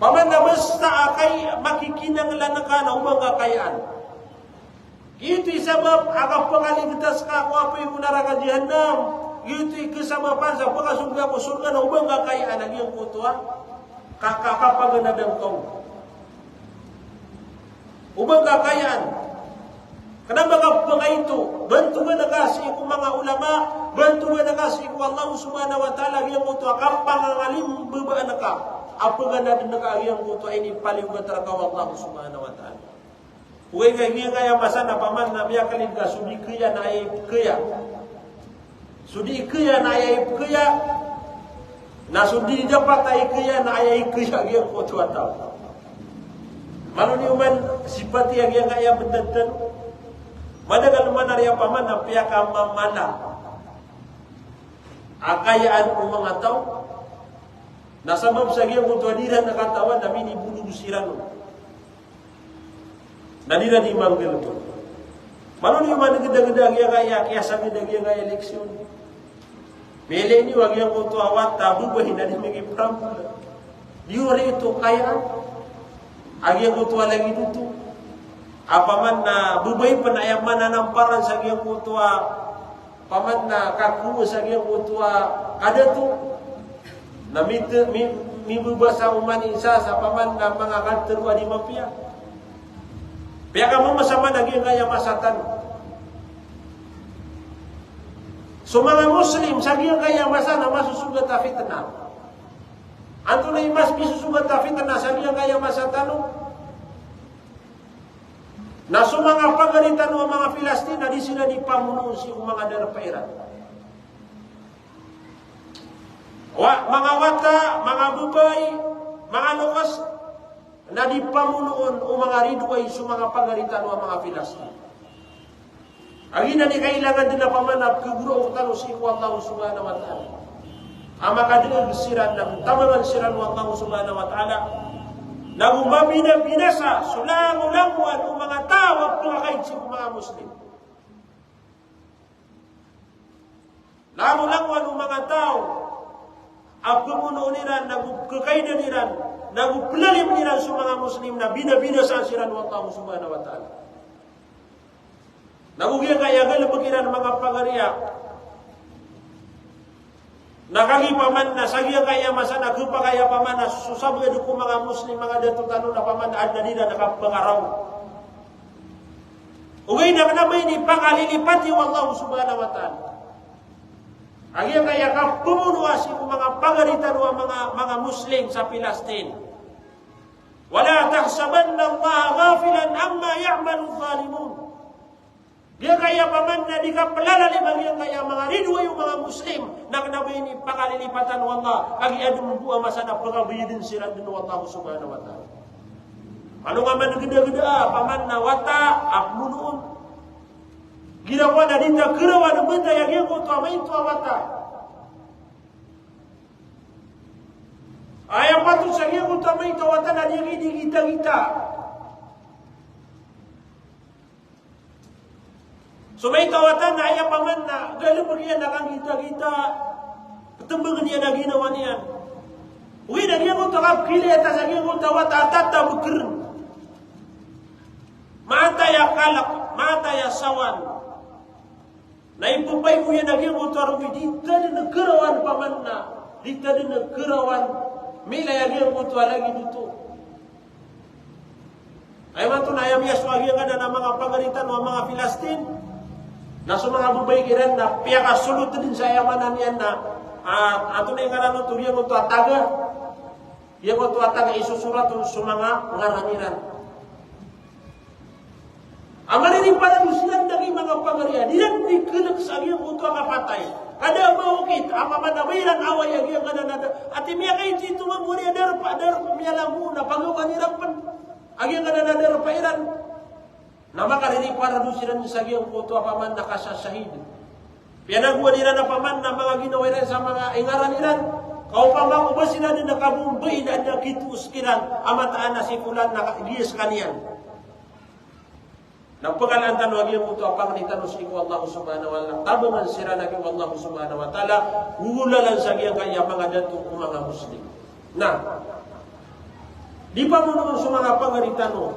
Paman na basta a kay makikinanglan ka na o ba ngka kayaan. Giyoto i sabap a kapakaligtas ka ko apoy ko naraka Jahannam. Giyoto i kasabapan sa pakasold ka ko sorga na o ba ngka kayaan a giyangkoto a ka, ka, kapaganadan ka on. O ba ngka kayaan. Kena ba ka pakaito, bantogan ka sii ko manga ulama, bantogan ka sii ko Allah Subhanahu wa Ta'ala, giyangkoto a kapangangalimbabaan ka a paganadan ka a giyangkoto a inipaliyogat reka o Allah Subhanahu wa Ta'ala. Ogaid ka giyangkaya masa na paman na miyakalid ka so di kaya na aya ipkaya. So di kaya na aya ipkaya. Na so di dapat a ikaya na aya ikaya giyangkoto a taw. Malo niyo man sipati a giyangkaya btad tano. Madagal man a riya paman na piyakamamala a kayaan o manga taw. Na sabap sa giyangkoto a di ran katawan na minibolog siran on. Na di ran di manggalbk. Malo niyo man gdagda a giyangkaya kiyasagad a giyangkaya eleksyon. Miyalay niyo a giyangkoto a wata a babay na di mangiprambola. Di oriyan oto kayaan a giyangkoto a lagid oto. A paman na babay pn a aya mananamparan sa giyangkoto a paman na kakowa sa giyangkoto a kadato. Na mit-, mi-, mibabasa oman i isa sa paman na manga kadato a di mapiya. Piyakamamasa man a giyangkaya masa tano. So manga Muslim sa giyangkaya masa na masosogat a fitna. Antonaa i mas misosogat a fitna sa giyangkaya masa tano? Na so manga pagari tano a manga Filistin na di siran di pamonoon sii ko manga darpa iran. Wa-, manga wata, manga babay, manga loks, na di pamonoon o manga ridoay so manga pagari tano a manga Filistin. A giyanan i kailangan dn a paman a pkhagoraok tano sii ko Allah Subhanahu wa Ta'ala. A makadng siran na tabangan siran o Allah Subhanahu wa Ta'ala. Na go mabinabinasa so langolangowan o manga taw a pkhakaid sii ko manga Muslim. Langolangowan o manga taw a pkhamonoon iran, na go pkhakaidan iran, na go pkhalalima iran so manga Muslim, na binabinasa siran o Allah Subhanahu wa Ta'ala. Na go giyangkaya galbk iran manga pagari a. Na kagiya paman na sa giyangkaya masa na khapakay a paman na so sabagad ko manga Muslim, manga dato tano na paman na adn a di iran kapakaraw. Ogaid na kna ba ini pakalilipati o Allah Subhanahu wa Ta'ala. A giyangkaya kapamonoa sii ko manga pagari tano a manga, manga Muslim sa Palestine. Wala tahsabannallaha ghafilan amma ya'maludh dhalimun. Giyangkaya paman na di kaplalalim a giyangkaya manga ridoay o manga Muslim, na kna ba ini pakalilipatan o Allah, kagiya adn bo a masa na pkhabayadn siran dn o Allah Subhanahu wa Ta'ala. Alongan man gdagda a paman na wata a pmonoon. Girawa na di ta kharawan a btad a giyangkoto a maito a wata. Aya patot sa giyangkoto a maito a wata na di gitagita. So maito a wata na aya paman na galbk iyan na kanggitagita, ptmbgn iyan a ginawa niyan. Ogaid na giyangkoto a kapkhailay a ta sa giyangkoto a wata a tatabkrn. Maatay a kalk, maatay a sawan. Na ipphaygo iyan a giyangkoto a rogo i di ta dn kharawan paman na, di ta dn kharawan miilay a giyangkoto a lagid oto. Aya mato na aya miyasowa a giyangkanan a manga pagari tano a manga Palestine. Na so manga babay kiran na piyakasolot dn sa aya maana niyan na, ah, antonaa i ngaran oto, giyangkoto a taga. Giyangkoto a taga isosorat on so manga ngaran iran. A maririparado siran dn i manga pagari a di ran di khalk sa giyangkoto a kapatay. Ka da a ba okit a paman a ba iran away a giyangkanan a da-, ati miyakaito-ito mambo a darpa, darpa miyalangon a pagawaan iran pn a giyangkanan a darpa iran. Na makaririparado siran sa giyangkoto a paman na kasasahid. Piyanagowan iran a paman na manga ginawa iran sa manga ingaran iran. Ka opama ko ba siran dn a kabombai na adn a kitoos kiran a mataan a si Fulan na ka-, giya skaniyan. Na pkalaan tano a giyangkoto a pangni tano sii ko Allah Subhanahu wa Ta'ala. Tabangan siran a giyangkoto o Allah Subhanahu wa Ta'ala, gogolalan sa giyangkaya manga dato ko manga Muslim. Na, di pamonoon so manga pagari tano.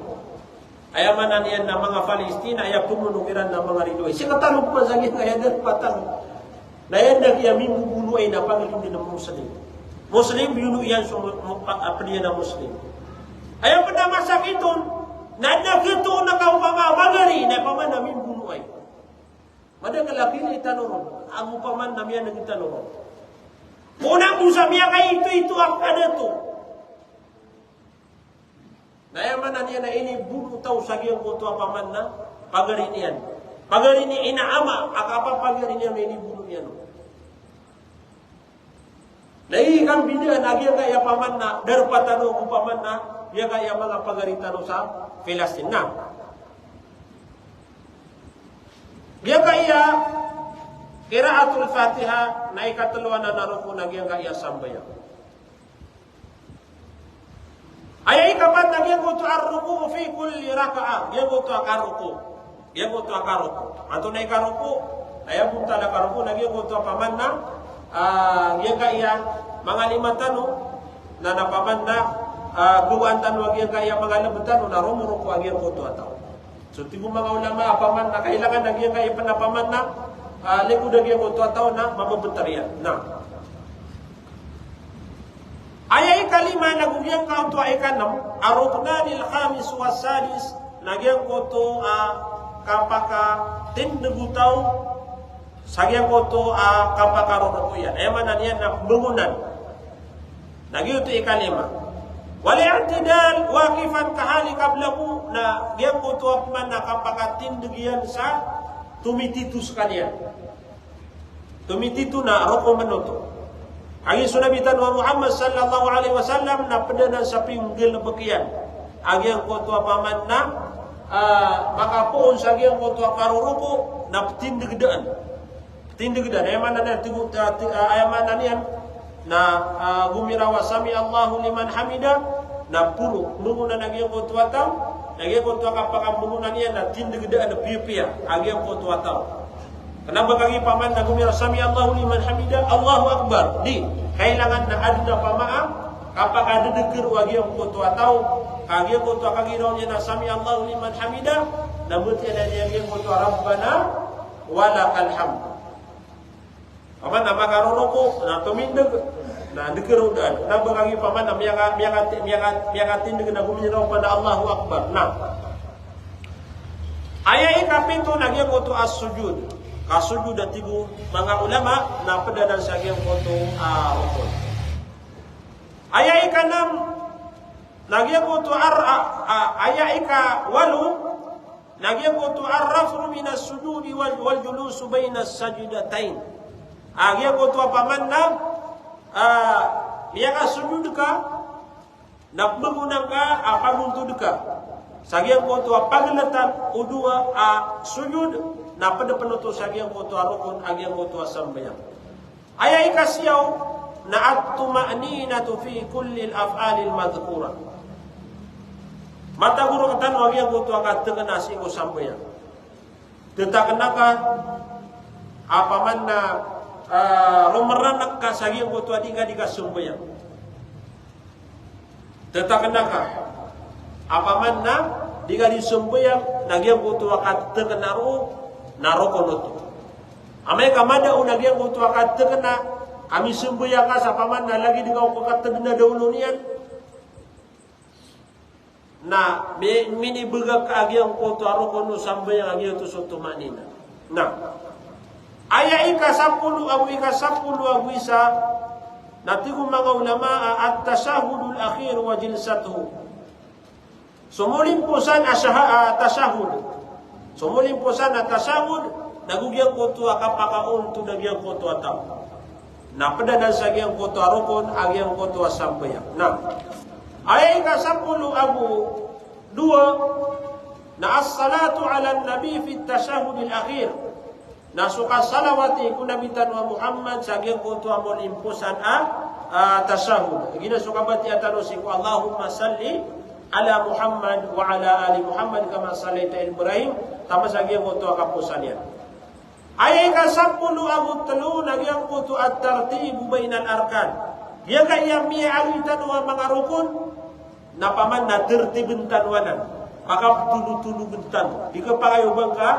Aya maana niyan na manga Palestina, aya pamono kiran na manga ridoay. Sii ka tano pman sa giyangkaya darpa tano. Na aya dn a giya mimbobonoay na pagari dn a Muslim. Muslim, biyono iyan so mu-, mu-, a, a pd iyan a Muslim. Aya pd a masakit on, na adn a kito na ka opama a pagari, na opama na mimbonoay. Madakl a kili tano ron, ago opama na miyaneg tano ron. Ko na bo sa miyakaito-ito a kadato. Na aya maana niyan na inibono taw sa giyangkoto a opama na pagari niyan. Pagari ni ina ama, a kapapagari niyan na inibono iyan. Na aya kambidaan a giyangkaya opama na darpa tano ko opama na giyangkaya manga pagari tano sa Palestina. Giyangkaya qiraatul Fatiha na ikatlo anan a rokon a giyangkaya sambayang. Aya ikapat na giyangkoto a rukuu fi kulli rakaah, giyangkoto a karoko. Giyangkoto a karoko. Antonaa i karoko? Aya bontal a karoko na giyangkoto a opama na, ah, giyangkaya manga lima tano, na, na opama na, ah, gowaan tano a giyangkaya manga lb tano na romoroko a giyangkoto a taw. So tig o manga ulama a opama na kailangan a giyangkaya pn a opama na, ah, likod a giyangkoto a taw na mababtar iyan. Na. Aya ikalima na go giyangkoto a ikanm, ar-ruknanil khamis was sadis, na giyangkoto a kapakatindg o taw sa giyangkoto a kapakaroroko iyan. Aya maana niyan na pmbngonan. Na giyoto i ikalima. Wal i'tidal waqifan ka hali qablahu, na giyangkoto a opama na kapakatindg iyan sa tomitito skaniyan. Tomitito na roko manoto. Aya so Nabi tano a Muhammad sallallahu alaihi wasallam na pd anan sa pinggalbk iyan a giyangkoto a opama na, ah, makapoon sa giyangkoto a karoroko na ptindg daan. Tindg daan, aya maana niyan, tigo, ta-, ti-, ah, aya maana niyan na, ah, gomiraw a sami Allahu liman hamidah, na poro, mbngonan a giyangkoto a taw, na giyangkoto a kapakambngonan iyan na tindg daan piyapiya a giyangkoto a taw. Kna ba kagiya opama na gomiraw sami Allahu liman hamidah, Allahu Akbar. Di, kailangan na adn a opama a kapakadadkr o a giyangkoto a taw, ka giyangkoto a kagiraw niyan na sami Allahu liman hamidah, na mbtiya niyan a giyangkoto a Rabbana walakal hamd. Opama na makaroroko, na tomindg, na dkr o daan. Kna ba kagiya opama na miyaka-, miyaka-, miyaka-, miyakatindg na gomiraw pn a Allahu Akbar. Na. Aya ikapito na giyangkoto a sujud. Ka sujud a tig o manga ulama na pd anan sa giyangkoto a rokon. Aya ikanm na giyangkoto ar-, a, a, aya ikawalo na giyangkoto ar-raf'u minas sujudi wal, wal julusu bainas sajdatain. A giyangkoto a opama na, ah, miyakasujud ka, na pmbngonan ka a pagontod ka sa giyangkoto a pagltan o dowa a sujud, na pd pn oto sa giyangkoto a rokon a giyangkoto a sambayang. Aya ikasiyaw na at-tuma'ninatu fi kullil af'alil madhkurah. Matago rktano a giyangkoto a katkna sii ko sambayang. Ttakna ka, opama na, ah, romrank ka sa giyangkoto a di ka, di ka sambayang. Ttakna ka, opama na di ka di sambayang, na giyangkoto a katkna roo na rokon oto. Amay ka mada on a giyangkoto a katkna, ka misambayang ka sa opama na lagid ka o katgna da olo niyan, na mi-, minibgak a giyangkoto a rokon o sambayang a giyoto so tuma'nina. Na aya ikasapolo ago ikasapolo ago isa, na tig o manga ulama a at-tashahhudul akhir wa jilsatuhu. So molimposan a shaha-, a tashahhud. So molimposan a tashahhud, na go giyangkoto a kapakaontod a giyangkoto a taw. Na pd anan sa giyangkoto a rokon a giyangkoto a sambayang. Na aya ikasapolo ago dowa, na as-salatu alan nabi fit tashahhudil akhir. Na so kasalawati ko Nabi tano a Muhammad sa giyangkoto a molimposan a, a, tashahhud. Giya na so kabatiya tano sii ko Allahumma salli ala Muhammad wa ala ali Muhammad kama sallaita ala Ibrahim, taman sa giyangkoto a kaposan iyan. Aya ika sapolo ago telo na giyangkoto a tartibu bainal arkan. Giyangkaya miyaaloy tano a manga rokon, na paman na tertibn tano anan, pakaptolotologn tano. Di ka pakayoban ka,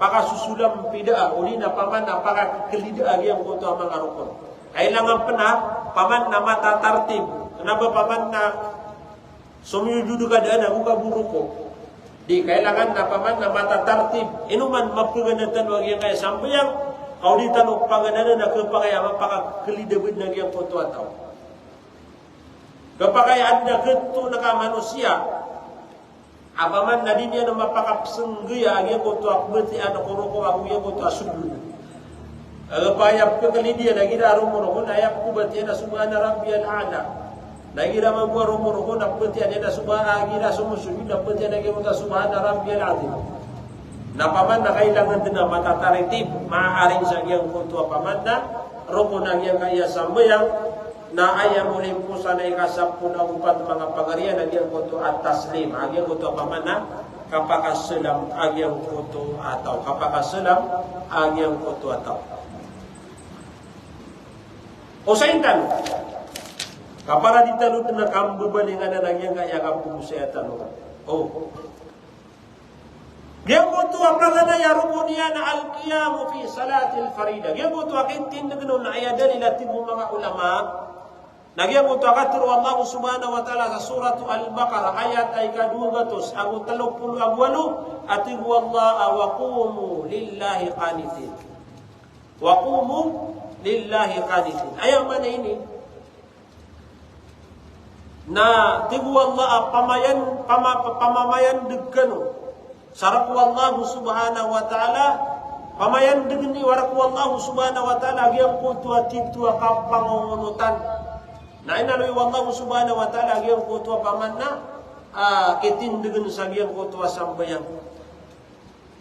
pakasusulam pida, odi na paman na pakakklida giyangkoto a manga rokon. Kailangan pn a paman na matatartib. Kna ba paman na somiyojod ka daan ago ka bo roko. Di, kailangan na paman na matatartib. Ino man mapaganad tano a giyangkaya sambayang, ka o di tano paganadn na khapakay a mapakakklida bd na giyangkoto a taw. Khapakay a adn a khatoon ka manosiya a paman na di niyan mapakapsnggaya a giyangkoto a pmbatiya ko roko ago giyangkoto a sojod. Khapakay a pkhaklid iyan a igira a roko na aya pkhabatiya na subhana rabbiyal a'la. Na igira mambo a roko na pmbatiya niyan na subhana, igira somosojod na pmbatiya niyan na giyangkoto a subhana rabbiyal azim. Na paman na kailangan dn a matatartib, maaring sa giyangkoto a paman na roko na giyangkaya sambayang, na aya molimposan a ikasapolo ago pat a manga pagari iyan a giyangkoto a taslim, a giyangkoto a paman na kapakasalam a giyangkoto a taw, kapakasalam a giyangkoto a taw. Osayin tano, ka para di tano dn kambabalingan a giyangkaya kapagosaya tano. O. Giyangkoto a paganay a roko niyan na al-qiyamu fi salatil farida. Giyangkoto a kitindgn on na aya dalil a tig o manga ulama. Na giyangkoto a katharo o Allah subhanahu wa ta'ala sa Suratu Al-Baqarah, ayat a ika dowa gatos ago telo polo ago walo, a tig o Allah a, "Wa qumu lillahi qanitin." "Wa qumu lillahi qanitin." Aya maana ini, na tig o Allah a pamayan, pama-, pamamayandg kano sa rk o Allah subhanahu wa ta'ala, pamayandgn iyo a rk o Allah subhanahu wa ta'ala a giyangkoto a titho a kapangongonotan. Na inaloy o Allah subhanahu wa ta'ala a giyangkoto a paman na, ah, kitindgn sa giyangkoto a sambayang.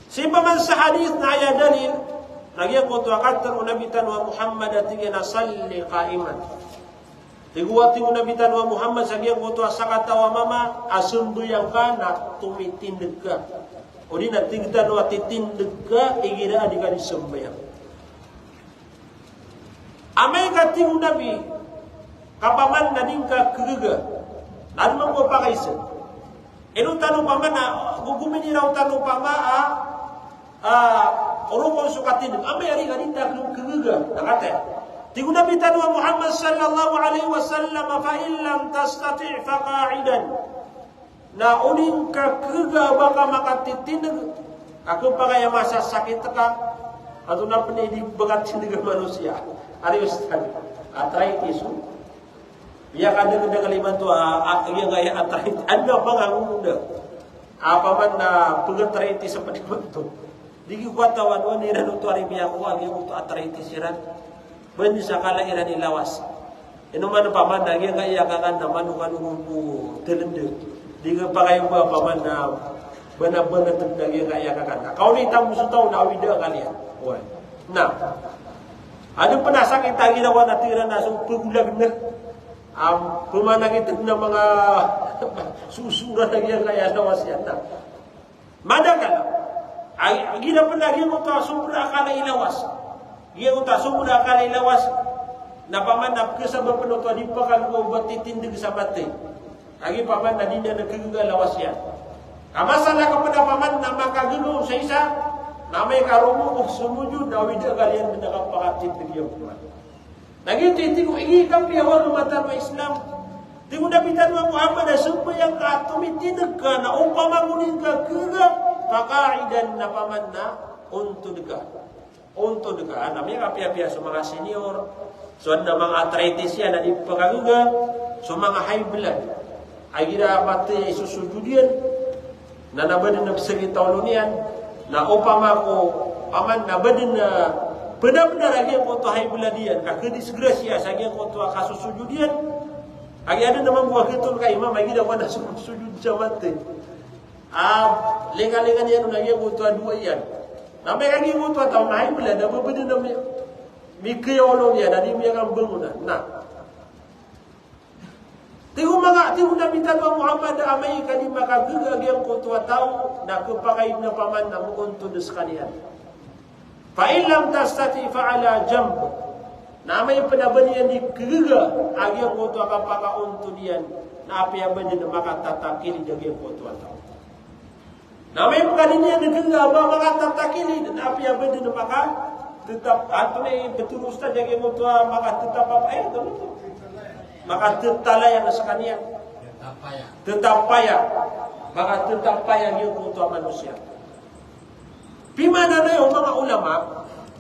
Sii paman sa hadith na aya dalil, na giyangkoto a katharo o Nabi tano a Muhammad a tig iyan a, "Salli qa'iman." Tig o, tig o Nabi tano a Muhammad sa giyangkoto a sakataw a mama a sambayang ka na tomitindg ka. Odi na tig tano a titindg ka igira a di ka di sambayang. Amay ka tig o Nabi, ka paman na di ngka khagaga, na adn mambo a pakaisa. Ino tano paman na, gogominiraw tano paman a, ah, roko so katindg. Amay ari ka di ta khagaga, na kataya. Tig o Nabi tano a Muhammad sallallahu alaihi wasallam, "Fa in lam tastati' fa qa'idan." Na o di ngka khagaga a ba ka makatitindg, a khapakay a masasakit ka, antonaa pn i di ba katindg a manosiya? Ari ustadh, arthritis, o. Miyakadngdngl imanto a, a, giyangkaya arthritis. Adn a pangangongda a paman na pag-arthritis a pd imanto. Di ki katawan o iran oto ari miyakowa, giyangkoto arthritis iran. Bn sa kala iran i lawas. Ino man paman na giyangkaya kakan na manokan ko telende. Di ka pakay o ba paman na bana-bana teg na giyangkaya kakan. Na kaon i tambo so taw na awid a akal iyan. Oway. Na. Adn pn a sakit a ginawa na tig iran na so pgolag na. Am, pmanakit na manga sosoran a giyangkaya lawas iyan na. Madakl. Ay, gira pn a giyangkoto a sobra a kala i lawas. Giyangkoto a sobra a kala i lawas. Na paman na pkhasabap pn oto a di pkhagaga o ba titindg sa mathay. Agi paman na di niyan khagaga a lawas iyan. Ka masala ka pn a paman na makagaga o sa isa, na amay ka roko o somojod, na awid a akal iyan dn a kapakatindg iyan paman. Na giyoto i tig o, igi kapiyawa o mata o Islam. Tig o Nabi tano a Muhammad a sambayang ka a tomitindg ka na opama ko di ngka khagaga, fa qa'idan, na paman na ontod ka. Ontod ka, na miyakapiyapiya so manga senior, so adn a manga arthritis iyan a di pkhagaga, so manga high blood. Igira mathay i sosojod iyan, na, na ba dn a bsgit a olo niyan, na opama ko paman na ba dn a pnabnar a giyangkoto a high blood iyan, ka khadisgrasya sa giyangkoto a kasosojod iyan, a giya dn a mambo a khatoon ka imam, a igira ko adn a sosojod sa mathay. A, lingalingan iyan on a giyangkoto a dowa iyan. Na amay ka giyangkoto a taw na hay bala na ba bdn a mi-, mikiyolo niyan na di miyakambangonan. Na. Tig o manga, tig o Nabi tano a Muhammad, amay ka di makagaga giyangkoto a taw, na kepakay na paman na moontod skaniyan. Fa in lam tastati' fa ala janb. Na amay pn a ba niyan di kagaga a giyangkoto a kapakaontod iyan, na apiya ba dn makatatakilid a giyangkoto a taw. Na amay pn ka di niyan di kagaga a ba makatatakilid, na apiya ba dn makatetap, antonaa i ptharoon, Ustadh, a giyangkoto a makatetap a, eh, antonaa oto? Makatetap a layang skaniyan. Tetap a layang. Makatetap a layang giyangkoto a manosiya. Pimana na o manga ulama,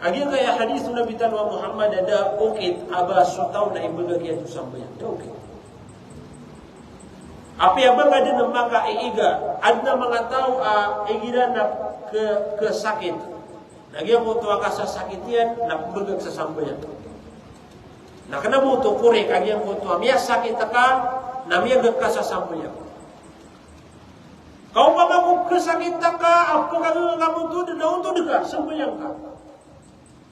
a giyangkaya hadith o Nabi tano a Muhammad a da okit a ba so taw na ibagak iyan so sambayang. Da okit. Apiya ba ka dn makaiiga, adn a manga taw a igira na ke-, kesakit. Na giyangkoto a kasasakit iyan, na pmbagak sa sambayang. Na kna ba oto korek a giyangkoto a miyasakit ka, na miyagak ka sa sambayang. Ka opama ko kesakit ka, a pkagaga ka montod, na ontod ka, sambayang ka.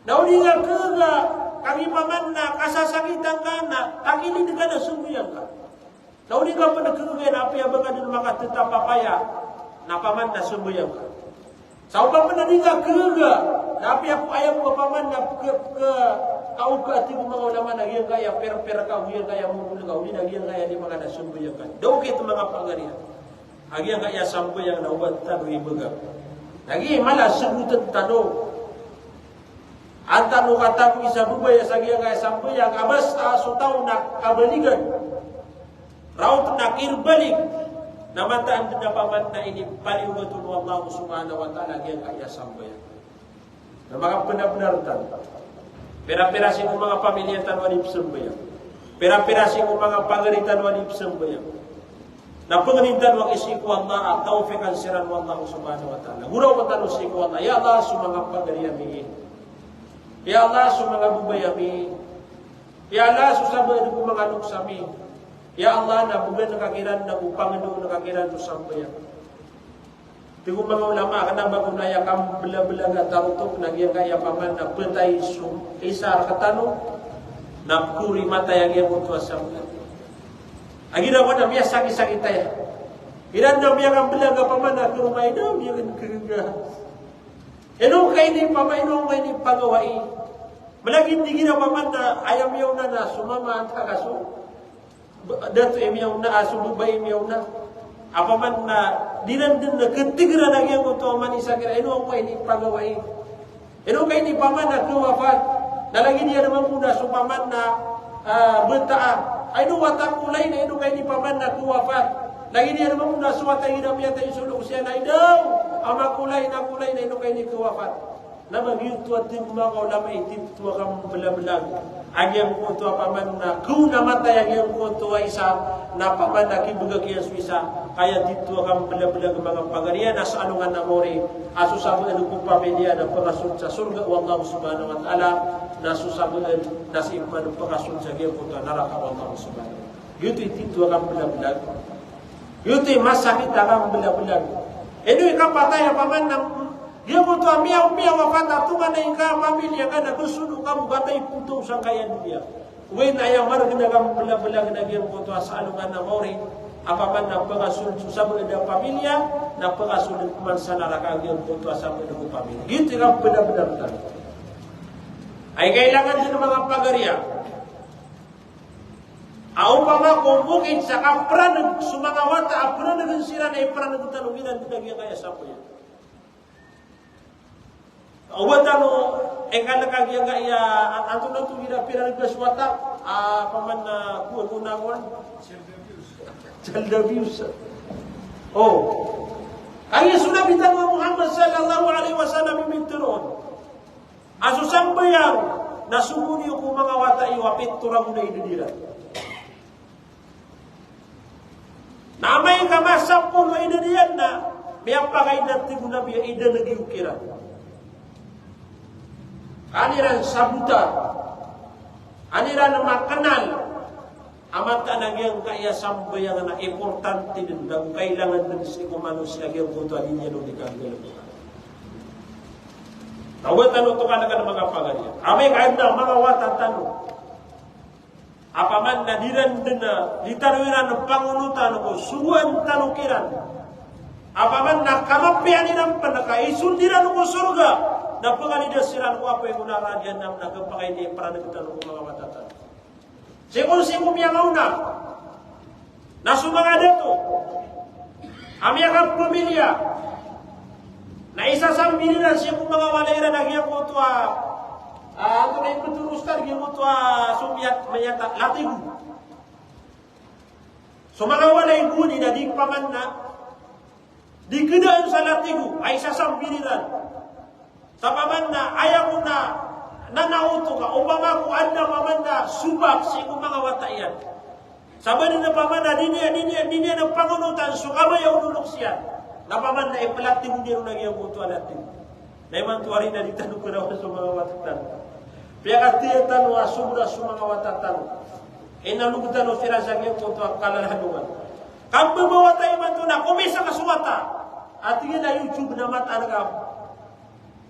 Na o di nga kagaga, kagiya paman na kasasakit ka, na takilid ka na sambayang ka. Na o di nga pn kagaga na apiya ba ka dn makatetap a layang, na paman na sambayang ka. Sa opama na di nga kagaga, na apiya ko aya ko paman na ke-, ke-, kaoga, tig o manga ulama na giyangkaya perper ka, giyangkaya mongol ka, o di na giyangkaya di manga na sambayang ka. Da okit manga pagariya. A giyangkaya sambayang na oba tano ibagak. Lagid mala a sabotn tano. An tano katago i sababaya sa giyangkaya sambayang, a basta so taw na kabaligan. Raot na kirbalig. Na mataan dn a paman na inipaliyogat o Allah subhanahu wa ta'ala a giyangkaya sambayang. Na manga pnabnar tano. Pira-pira sii ko manga pamilya tano a di psambayang. Pira-pira sii ko manga pagari tano a di psambayang. Na pangnin tano a sii ko Allah a tawfiqan siran o Allah subhanahu wa ta'ala. Goraoka tano sii ko Allah. Ya Allah, so manga pagari ami. Ya Allah, so manga babay ami. Ya Allah, so sabaad ko manga loks ami. Ya Allah, na bgan ka kiran, na go pangndao ka kiran so sambayang. Tig o manga ulama, kna ba kon aya kamblablag a tarotop na giyangkaya paman na ptay so isa rktano, na pkori matay a giyangkoto a sambayang. A girawa na miyasakit-sakit aya. Iran na miyakamblag a paman na karoma ina, miyakan kagaga. Ino ka ini paman, ino ka ini pagawai. Malagid igira paman na aya miyaona na so mama antaa ka so Ba-, dato i miyaona, a so babay i miyaona. Apiya man na di ran dn na katigaran a giyangkoto a manosiya kiran, ino angkoto i pagawai. Ino ka ini paman na kawafat. Na lagid iyan mambo na so paman na, ah, bata a. Ino wata ko lain, ino ka ini paman na kawafat. Lagid iyan mambo na so wata igira miyatay so loks iyan na, ino, ama ko lain, ako lain, ino ka ini kawafat. Na ba giyoto a tig o manga ulama i tito a kamblablag a giyangkoto a paman na kaona matay a giyangkoto a isa, na paman na kibagak iyan so isa, ka aya tito a kamblablag manga pagariya na sa alongan a maori, a so sabaad ko pamiliya na pakasold sa sorga o Allah subhanahu wa ta'ala, na so sabaad na sii pman pakasold sa giyangkoto a naraka o Allah subhanahu wa ta'ala. Giyoto i tito a kamblablag. Giyoto i masakit a kamblablag. Ino i kapatay a paman na giyangkoto a miyaw, miyawafat a tonganay ka a pamiliya ka na kasold ka bo katay pito sangkaya doniya. Oway na aya margn a kamblablag na giyangkoto a sa alongan a maori a paman na pakasold so sabaad a pamiliya, na pakasold pman sa naraka giyangkoto a sabaad ko pamiliya. Giyoto i kamblablag tano. Ay kailangan dn manga pagariya. A opama ko mokit sa kapranag so manga wata a pranagn siran na ipranag tano iran dn a giyangkaya sambayang. Oba tano, e, kalk a giyangkaya, a-, antonaa oto igira piranag so wata, a, paman na, ko, ko na, ko na. Child abuse. O. Kagiya so Nabi tano a Muhammad sallallahu alaihi wasallam i mitharo on. A so sambayang na sogo niyo ko manga wata iyo a pito ragon a idad iran. Na amay ka masapolo a idad iyan na miyapakay na tig o Nabi a idanag iyo kiran. An iran sabota, an iran maknal, a mataan a giyangkaya sambayang na importante dn, na kailangan dn sii ko manosiya giyangkoto a di niyan on di kagalawan. Tawa tano to kanakan manga pagari. Amay ka adn a manga wata tano a paman na di ran dn a, di tano iran pangonotan ko sogoan tano kiran a paman na kamapiyaan iran pn ka isold iran ko sorga, na pngalida siran ko apoy ko naraka jahannam, na khapakay di paraneg tano ko manga wata tano. Sii ko, sii ko miyangaona na so manga dato a miyakapamilya, na isasambi iran sii ko manga walay iran a giyangkoto a, a, antonaa i ptharoon tano, giyangkoto a, so miyat, miyat, latigo. So manga walay gowani na di paman na di kdaan sa latigo a isasambi iran. Sa paman na aya ko na, na naoto ka, opama ko adn a paman na sobak sii ko manga wata iyan. Sa ba dn a paman na di niyan, di niyan, di niyan pangonotan so kabaya o noloks iyan, na paman na iplatigo niyan on a giyangkoto a latigo. Na imanto ari na di tano karawan so manga wata tano. Piyakataya tano a sobra so manga wata tano. Inalog tano siran sa giyangkoto a kalaladongan. Kambabawata imanto na komisa ka so wata. Ati iyan a YouTube na mataan ka.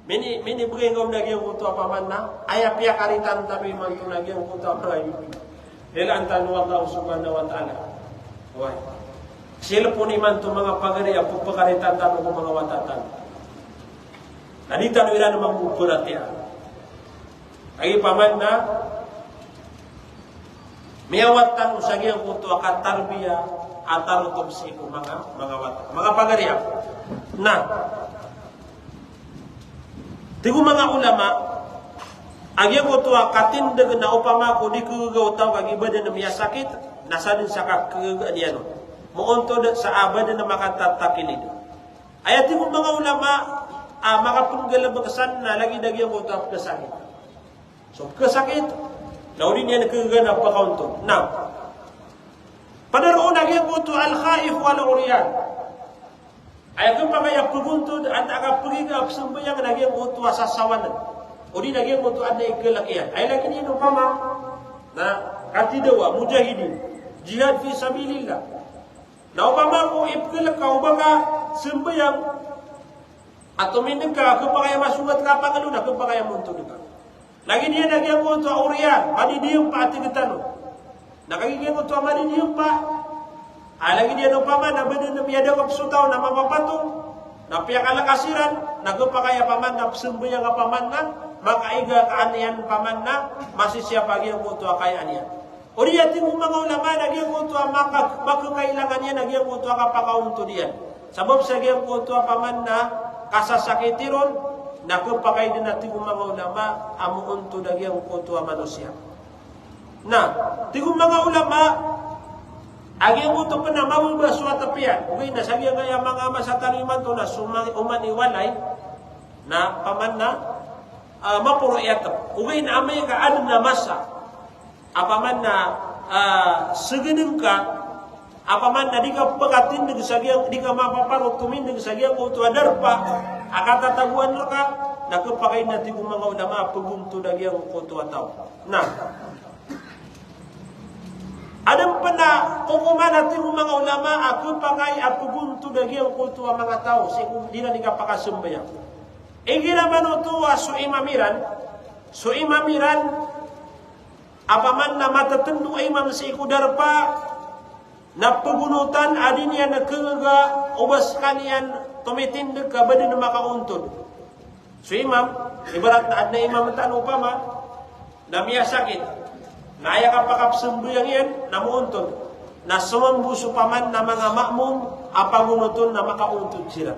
Mini, minibgay ngka on a giyangkoto a paman na aya piyakaritan tano imanto na giyangkoto a manga YouTube. Rilaan tano o Allah subhanahu wa ta'ala. Oway. Cellphone imanto manga pagari a pphakaritan tano ko manga wata tano. Na di tano iran mambo paratiyaya. Lagid paman na miyawat tano sa giyangkoto a katarbiya a tarotop sii ko manga, manga wata, manga pagari. Na tig o manga ulama a giyangkoto a katindg na opama ko di khagaga o taw ka giya badn miyasakit, na sadn sa kakhagaan iyan on, moontod sa a badn a makatatakilid. Aya tig o manga ulama a makapnggalbk san na lagid a giyangkoto a pkhasakit. So pkhasakit na o di niyan khagaga na pakaontod. Na pd roo na giyangkoto a al-khaif wal-uryan. Aya khapakay a pgontod antaa ka pgiga a pzambayang na giyangkoto a sasawanan, o di na giyangkoto a adn a ikalk iyan. Aya lagid iyan opama na katidawa, mujahidin, jihad fi sabilillah. Na opama ko ipkhalk ka o ba ka sambayang a tomindg ka, khapakay a masongat ka a pangaloon, khapakay a montod ka. Lagid iyan a giyangkoto a uryan, madidiyampa a tig tano. Na kagiya giyangkoto a madidiyampa a, lagid iyan opama na badn a miyadakp so taw na mapapatong, na piyakalk a siran, na khapakay a paman na pzambayang a paman na makaiga ka an iyan paman na masisiyapa giyangkoto a kayaan iyan. O di, tig o manga ulama, na giyangkoto a maka-, makakailangan iyan a giyangkoto a kapakaontod iyan. Sabap sa giyangkoto a paman na kasasakiti ron, na khapakay dn a tig o manga ulama a moontod a giyangkoto a manosiya. Na tig o manga ulama a giyangkoto pn a mababa so atp iyan. Ogaid na sa giyangkaya manga masa tano imanto na so ma-, oman i walay na paman na, ah, maporo i atp. Ogaid na amay ka adn a masa a paman na, ah, sgdn ka a paman na di ka pkatindg sa giyang, di ka mapaparo tomindg sa giyangkoto a darpa a katatagoan rka, na khapakay na tig o manga ulama a pgontod a giyangkoto a taw. Na adn pn a kokoman a tig o manga ulama a khapakay a pgontod a giyangkoto a manga taw sii ko di iran di kapakasambayang. Igira man oto a so imam iran, so imam iran a paman na matatndo a imam sii ko darpa, na pgonotan a di niyan khagaga o ba skaniyan tomitindg ka badn a makaontod. So imam, ibarat na adn a imam tano opama na miyasakit, na aya kapakapzambayang iyan na moontod, na somambo so paman na manga ma'mum a pagonot on na makaontod siran.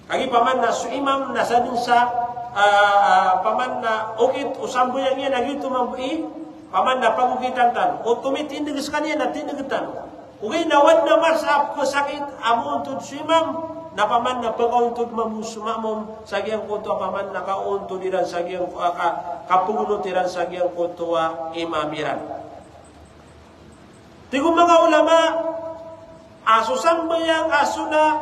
Kagiya paman na so imam na sadn sa, ah, ah, paman na okit o sambayang iyan a giyoto mambo i, paman na pagokitan tano. O tomitindg skaniyan na tindg tano. Ogaid na o adn a masa a pkhasakit a moontod so imam, na paman na pakaontod mambo so ma'mum sa giyangkoto a paman na kaontod iran sa giyangko-, ah, ka-, kapagonot iran sa giyangkoto a imam iran. Tig o manga ulama a so sambayang a sonat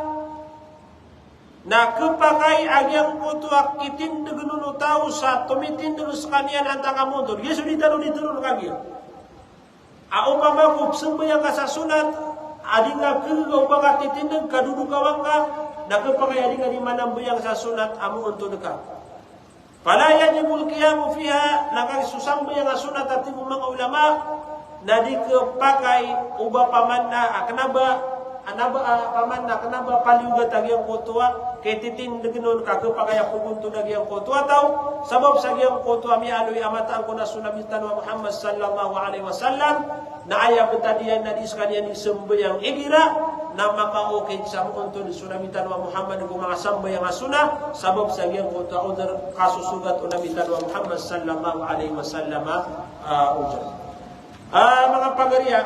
na khapakay a giyangkoto a kitindgn on o taw sa tomitindg skaniyan antaa ka moontod. Giya so di tano di tharoon kagiya a opama ko pzambayang ka sa sonat a di nga khagaga o ba ka titindg ka dodokawan ka, na khapakay a di nga di manambayang sa sonat a moontod ka. Fala yajibul qiyamu fiha, na kagiya so sambayang a sunnat a tig o manga ulama, na di khapakay o ba paman na, a, kena ba, a, na ba, a, paman na, kena ba paliyogat a giyangkoto a, kay titindegen on ka khapakay a pagontod a giyangkoto a taw, sabap sa giyangkoto a miyaaloy a mataan ko na so Nabi tano a Muhammad sallallahu alaihi wasallam, na aya btad iyan na di skaniyan di sambayang igira, na makaokit sa montod so Nabi tano a Muhammad ko manga sambayang a sunnah, sabap sa giyangkoto a udhr ka so sogat o Nabi tano a Muhammad sallallahu alaihi wasallam, a, udhr. A, manga pagariya,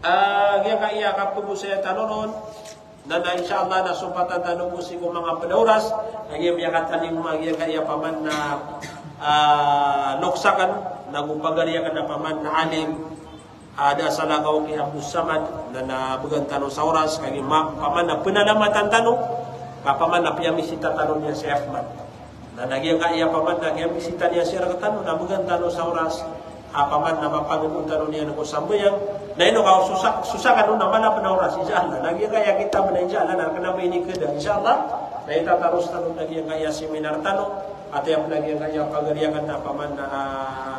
a, giyangkaya kapagosaya tano ron, Na, na, insha Allah, na sompatan tano bo sii ko manga ped a oras, a giyangkaya katalingoma, a giyangkaya paman na, a, lokes aken, nago pagari aken a paman na alim, a, da a salakaw ki Abu Samad, na, na began tano sa oras, kagiya ma-, paman na penalamatan tano, ka paman na piyamisita tano niyan si Ahmad. Na, na giyangkaya paman na giyangkaya bisita niyan sii rektano, na began tano sa oras, a, paman na mapangoto tano niyan ko sambayang. Na ino ka so sak-, so saken on na mala pen a oras, insha Allah. Na giyangkaya kitab na, insha Allah, na kena ba ini keda, insha Allah. Na itataros tano na giyangkaya seminar tano, ati a giyangkaya pagari aken na paman na, a,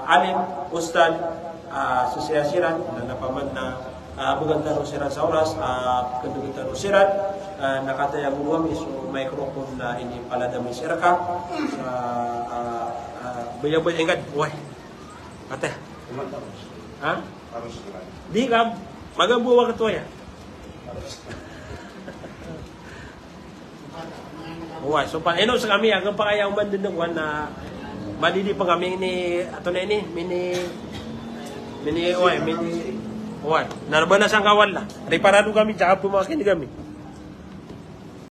alim, ustad, a, sisaya siran, na, na paman na, a, began tano siran sa oras, a, kendegen tano siran, a, na kataya goro ami so microphone na inipalad ami sii reka. A, a, a, baya-baya ingkad, oway. Kataya. Ha? Di ka, maga bo wakto aya. Oway, so pa, ino sa kami, agen pa kaya oman den ko na, malidi pa kami ini, ato na ini, mini, mini, oway, mini, oway. Na ba na sangkawal na. Riparado kami, tsaka po makin kami.